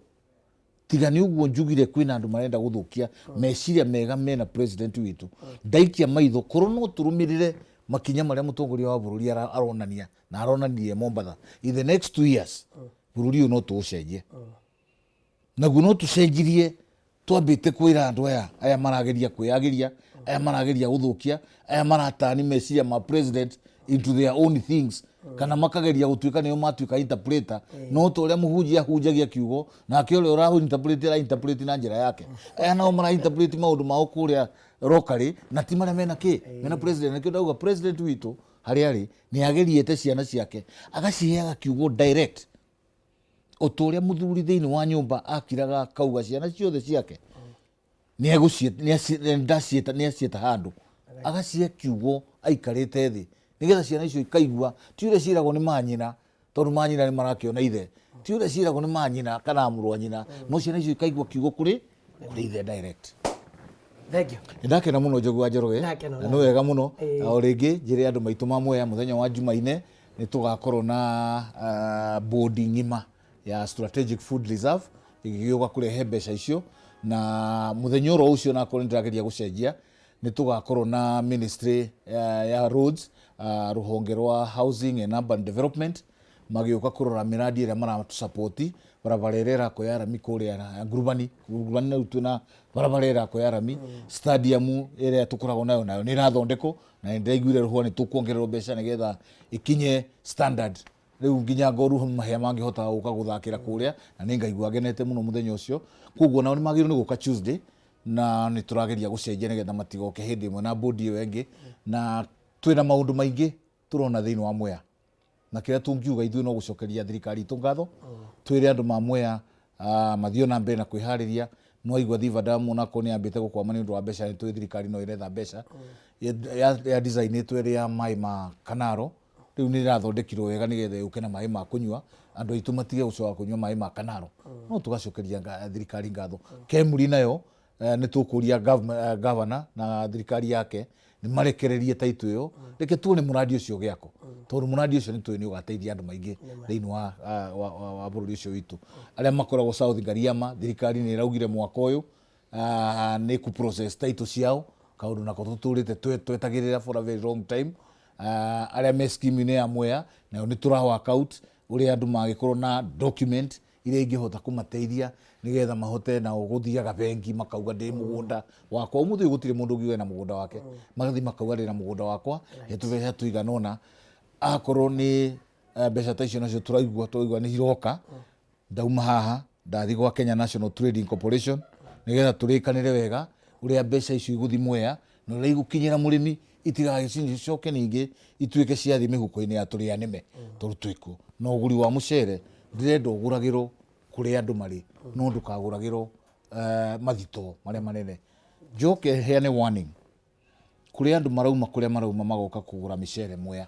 tiga nĩ ũguo njugire kwĩna andũ marenda gũthũkia meciria mega mena president witũ, ndaikia maitho korwo no tũrũmĩrĩre makinya marĩa mũtongoria wa bũrũri aronania na aronanirie Mombatha, in the next 2 years bũrũri ũyũ no tũũcenjie. Naguo no tũcenjirie twambĩte kwĩra andũ aya, aya marageria kwĩyagĩria, aya marageria gũthũkia, aya maratani meciria ma president into their own things, kana makageria gũtuĩka nĩo matuĩka interpreter. No ta ũrĩa mũhunjia ahunjagia kiugo, nake ũrĩa ũra interpret ara interpret na njĩra yake, aya nao mara interpret maũndũ mao kũrĩa rokari na ti marĩa mena kĩ mena president. Nakĩo ndauga president witũ harĩa arĩ nĩ ageriete ciana ciake agaciheaga kiugo direct, o ta ũrĩa mũthuri thĩinĩ wa nyũmba akiraga akauga ciana ciothe ciake nĩ aciĩta handũ, agacihe kiugo aikarĩte thĩ, nĩgetha ciana icio ikaigua. Ti ũrĩa ciĩragwo nĩ manyina, tondũ manyina nĩ marakĩona ithe, ti ũrĩa ciĩragwo nĩ manyina kana mũrũ wa nyina, no ciana icio ikaigua kiugo kũrĩ ithe direct. Thank you. Nĩ ndakena mũno, Njogu wa Njoroge. Ndakena. Na nĩ wega mũno. Ĩĩ. Na o rĩngĩ njĩre andũ maitũ ma Mwea, mũthenya wa Jumaine nĩ tũgakorwo na bodi ng'ima ya strategic food reserve ĩgĩũka kũrehe mbeca icio. Na muthenya oro ucio nakorwo nĩndĩrageria gũcenjia, nĩ tũgakorwo na ministry ya roads, rũhonge rwa housing and urban development magĩũka kũrora mĩradi ĩrĩa maratũsapoti, barabara ĩrĩa ĩrakwo ya rami kũrĩa na ngurubani ngurubani, na rĩu twĩna barabara ĩrakwo ya rami, stadium ĩrĩa tũkoragwo nayo nayo nĩ ĩrathondekwo, na nĩ ndĩraiguire rũhua nĩ tũkuongererwo mbeca nĩgetha ĩkinye standard rĩu nginya Gor Mahia mangĩhota gũka gũthakĩra kũrĩa, na nĩ ngaigua ngenete mũno mũthenya ũcio. Koguo nao nĩ magĩrĩirwo nĩ gũka Tuesday, na nĩ tũrageria gũcenjia nĩgetha matigoke hĩndĩ ĩmwe na bodi ĩyo ĩngĩ. Na twĩna maũndũ maingĩ tũrona thĩinĩ wa Mwea, na kĩrĩa tũngiuga ithuĩ no gũcokeria thirikari itũ ngatho, twĩre andũ ma Mwea mathiĩ na mbere na kwĩharĩria. No aigua Thiva Dam onako nĩ yambĩte gũkwama nĩ ũndũ wa mbeca, nĩ tũĩ thirikari no ĩretha mbeca ya design ĩtwo ĩrĩ ya maĩ ma Kanaro, rĩu nĩ ĩrathondekirwo wega nĩgetha yũke na maĩ ma kũnyua, andũ aitũ matige gũcoka kũnyua maĩ ma Kanaro. No tũgacokeria thirikari ngatho. Kemri nayo nĩ tũkũria governor na thirikari yake nĩ marekererie taitũ ĩyo, reke tuone mũradi ũcio ũgĩakwo, tondũ mũradi ũcio nĩ tũĩ nĩ ũgateithia andũ maingĩ thĩinĩ wa bũrũri ũcio witũ. Arĩa makoragwo South Ngariama, thirikari nĩ ĩraugire mwaka ũyũ nĩ kũ process title ciao, kaũndũ nako tũtũrĩte twetagĩrĩra for a very long time. Arĩa me scheme-inĩ ya Mwea nayo nĩ tũra work out ũrĩa andũ mangĩkorwo na document iria ingĩhota kũmateithia nĩgetha mahote nao gũthiaga bengi makauga ndĩ mũgũnda wakwa. Ũmũthĩ ũyũ gũtirĩ mũndũ ũngiuga ena mũgũnda wake, magathiĩ makauga ndĩna mũgũnda wakwa, he tũbeca tũigana ũna. Akorwo nĩ mbeca ta icio nacio tũraigua tũraigua nĩ iroka, ndauma haha ndathi gwa Kenya National Trading Corporation nĩgetha tũrĩkanĩre wega ũrĩa mbeca icio igũthi Mwea na ũrĩa igũkinyĩra mũrĩmi, itigagĩcoke ningĩ ituĩke ciathiĩ mĩhuko-inĩ ya tũrĩa nĩme, tondũ twĩkuo. Na ũgũri wa mũcere ndĩrenda ũgũragĩrwo kũrĩa andũ marĩ, no ndũkagũragĩrwo mathito marĩa manene. Njoke heane warning kũrĩ andũ marauma kũrĩa marauma magoka kũgũra mĩcere Mwea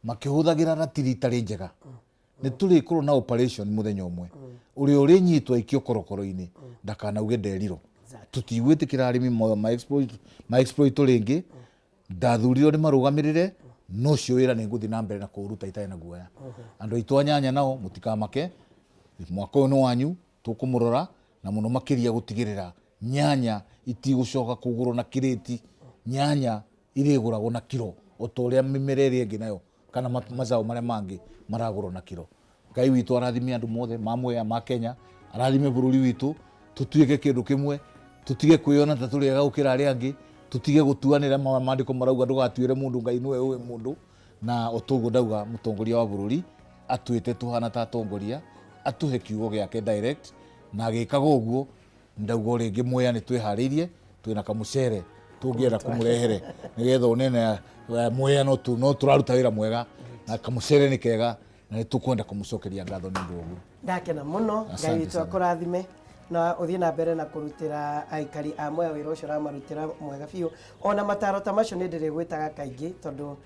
makĩhũthagĩra ratiri itarĩ njega. Nĩ tũrĩkorwo na operation mũthenya ũmwe, ũrĩa ũrĩnyitwo aikio korokoro-inĩ ndakanauge nderirwo. Tũtigwĩtĩkĩra arĩmi ma exploit rĩngĩ. Ndathurirwo nĩ marũgamĩrĩre, no ũcio wĩra nĩ ngũthiĩ na mbere na kũũruta itarĩ na guoya. Andũ aitũ a nyanya nao mũtikamake, mwaka ũyũ nĩ wanyu, tũkũmũrora na mũno makĩria gũtigĩrĩra nyanya itigũcoka kũgũrwo na kĩrĩti, nyanya irĩgũragwo na kiro o ta ũrĩa mĩmera ĩrĩa ĩngĩ nayo kana mazao marĩa mangĩ maragũrwo na kiro. Ngai witũ arathime andũ mothe ma Mwea, ma Kenya, arathime bũrũri witũ, tũtuĩke kĩndũ kĩmwe, tũtige kwĩyona ta tũrĩ ega gũkĩra arĩa angĩ, tũtige gũtuanĩra. Maandĩko marauga ndũgatuĩre mũndũ, Ngai nĩwe ũĩ mũndũ. Na o toguo ndauga, mũtongoria wa bũrũri atwĩte tũhana ta atongoria, atũhe kiugo gĩake direct, na agĩkaga ũguo ndauga o rĩngĩ Mwea nĩ twĩharĩirie, twĩna kamũcere tũngĩenda kũmũrehere nĩgetha one na Mwea no tũraruta wĩra mwega na kamũcere nĩ kega, na nĩ tũkwenda kũmũcokeria ngatho nĩ ũndũ ũguo. Ndakena mũno. Ngai Asante witũ sana. Akũrathime na ũthiĩ na mbere na kũrutĩra aikari a Mwea wĩra ũcio ũramarutĩra mwega biũ. Ona mataro ta macio nĩ ndĩrĩgwĩtaga kaingĩ, tondũ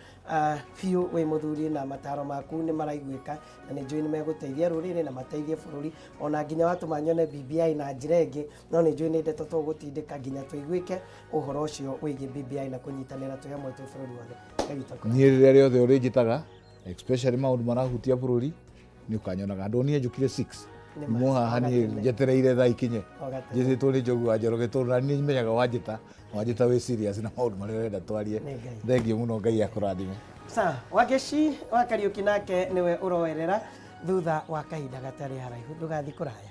biũ wĩ mũthuri na mataro maku nĩ maraiguĩka, na nĩ njũĩ nĩ megũteithia rũrĩrĩ na mateithie bũrũri. Ona nginya watũma nyone BBI na njĩra ĩngĩ, no nĩ njũĩ nĩ ndeto tũgũtindĩka nginya tũiguĩke ũhoro ũcio wĩgiĩ BBI na kũnyitanĩra twĩ hamwe twĩ bũrũri wothe. Ngai witũ akũrathime. Niĩ rĩrĩa rĩothe ũrĩnjĩtaga, especially maũndũ marahutia bũrũri, nĩ ũkanyonaga. Ndonire njũkire 6. Nĩ ma. Mo haha niĩ Ogatene. njetereire thaa ikinye. Ogatene. Njĩtĩtwo nĩ Njogu wa Njoroge, tondũ na niĩ menyaga wanjĩta wanjĩta wĩ serious na maũndũ marĩa ũrenda twarie. Nĩ Ngai. Thengiũ mũno, Ngai akũrathime. Sawa, Wangeci wa Kariuki nake nĩwe ũroerera thutha wa kahinda gatarĩ haraihu. Ndũgathiĩ kũraya.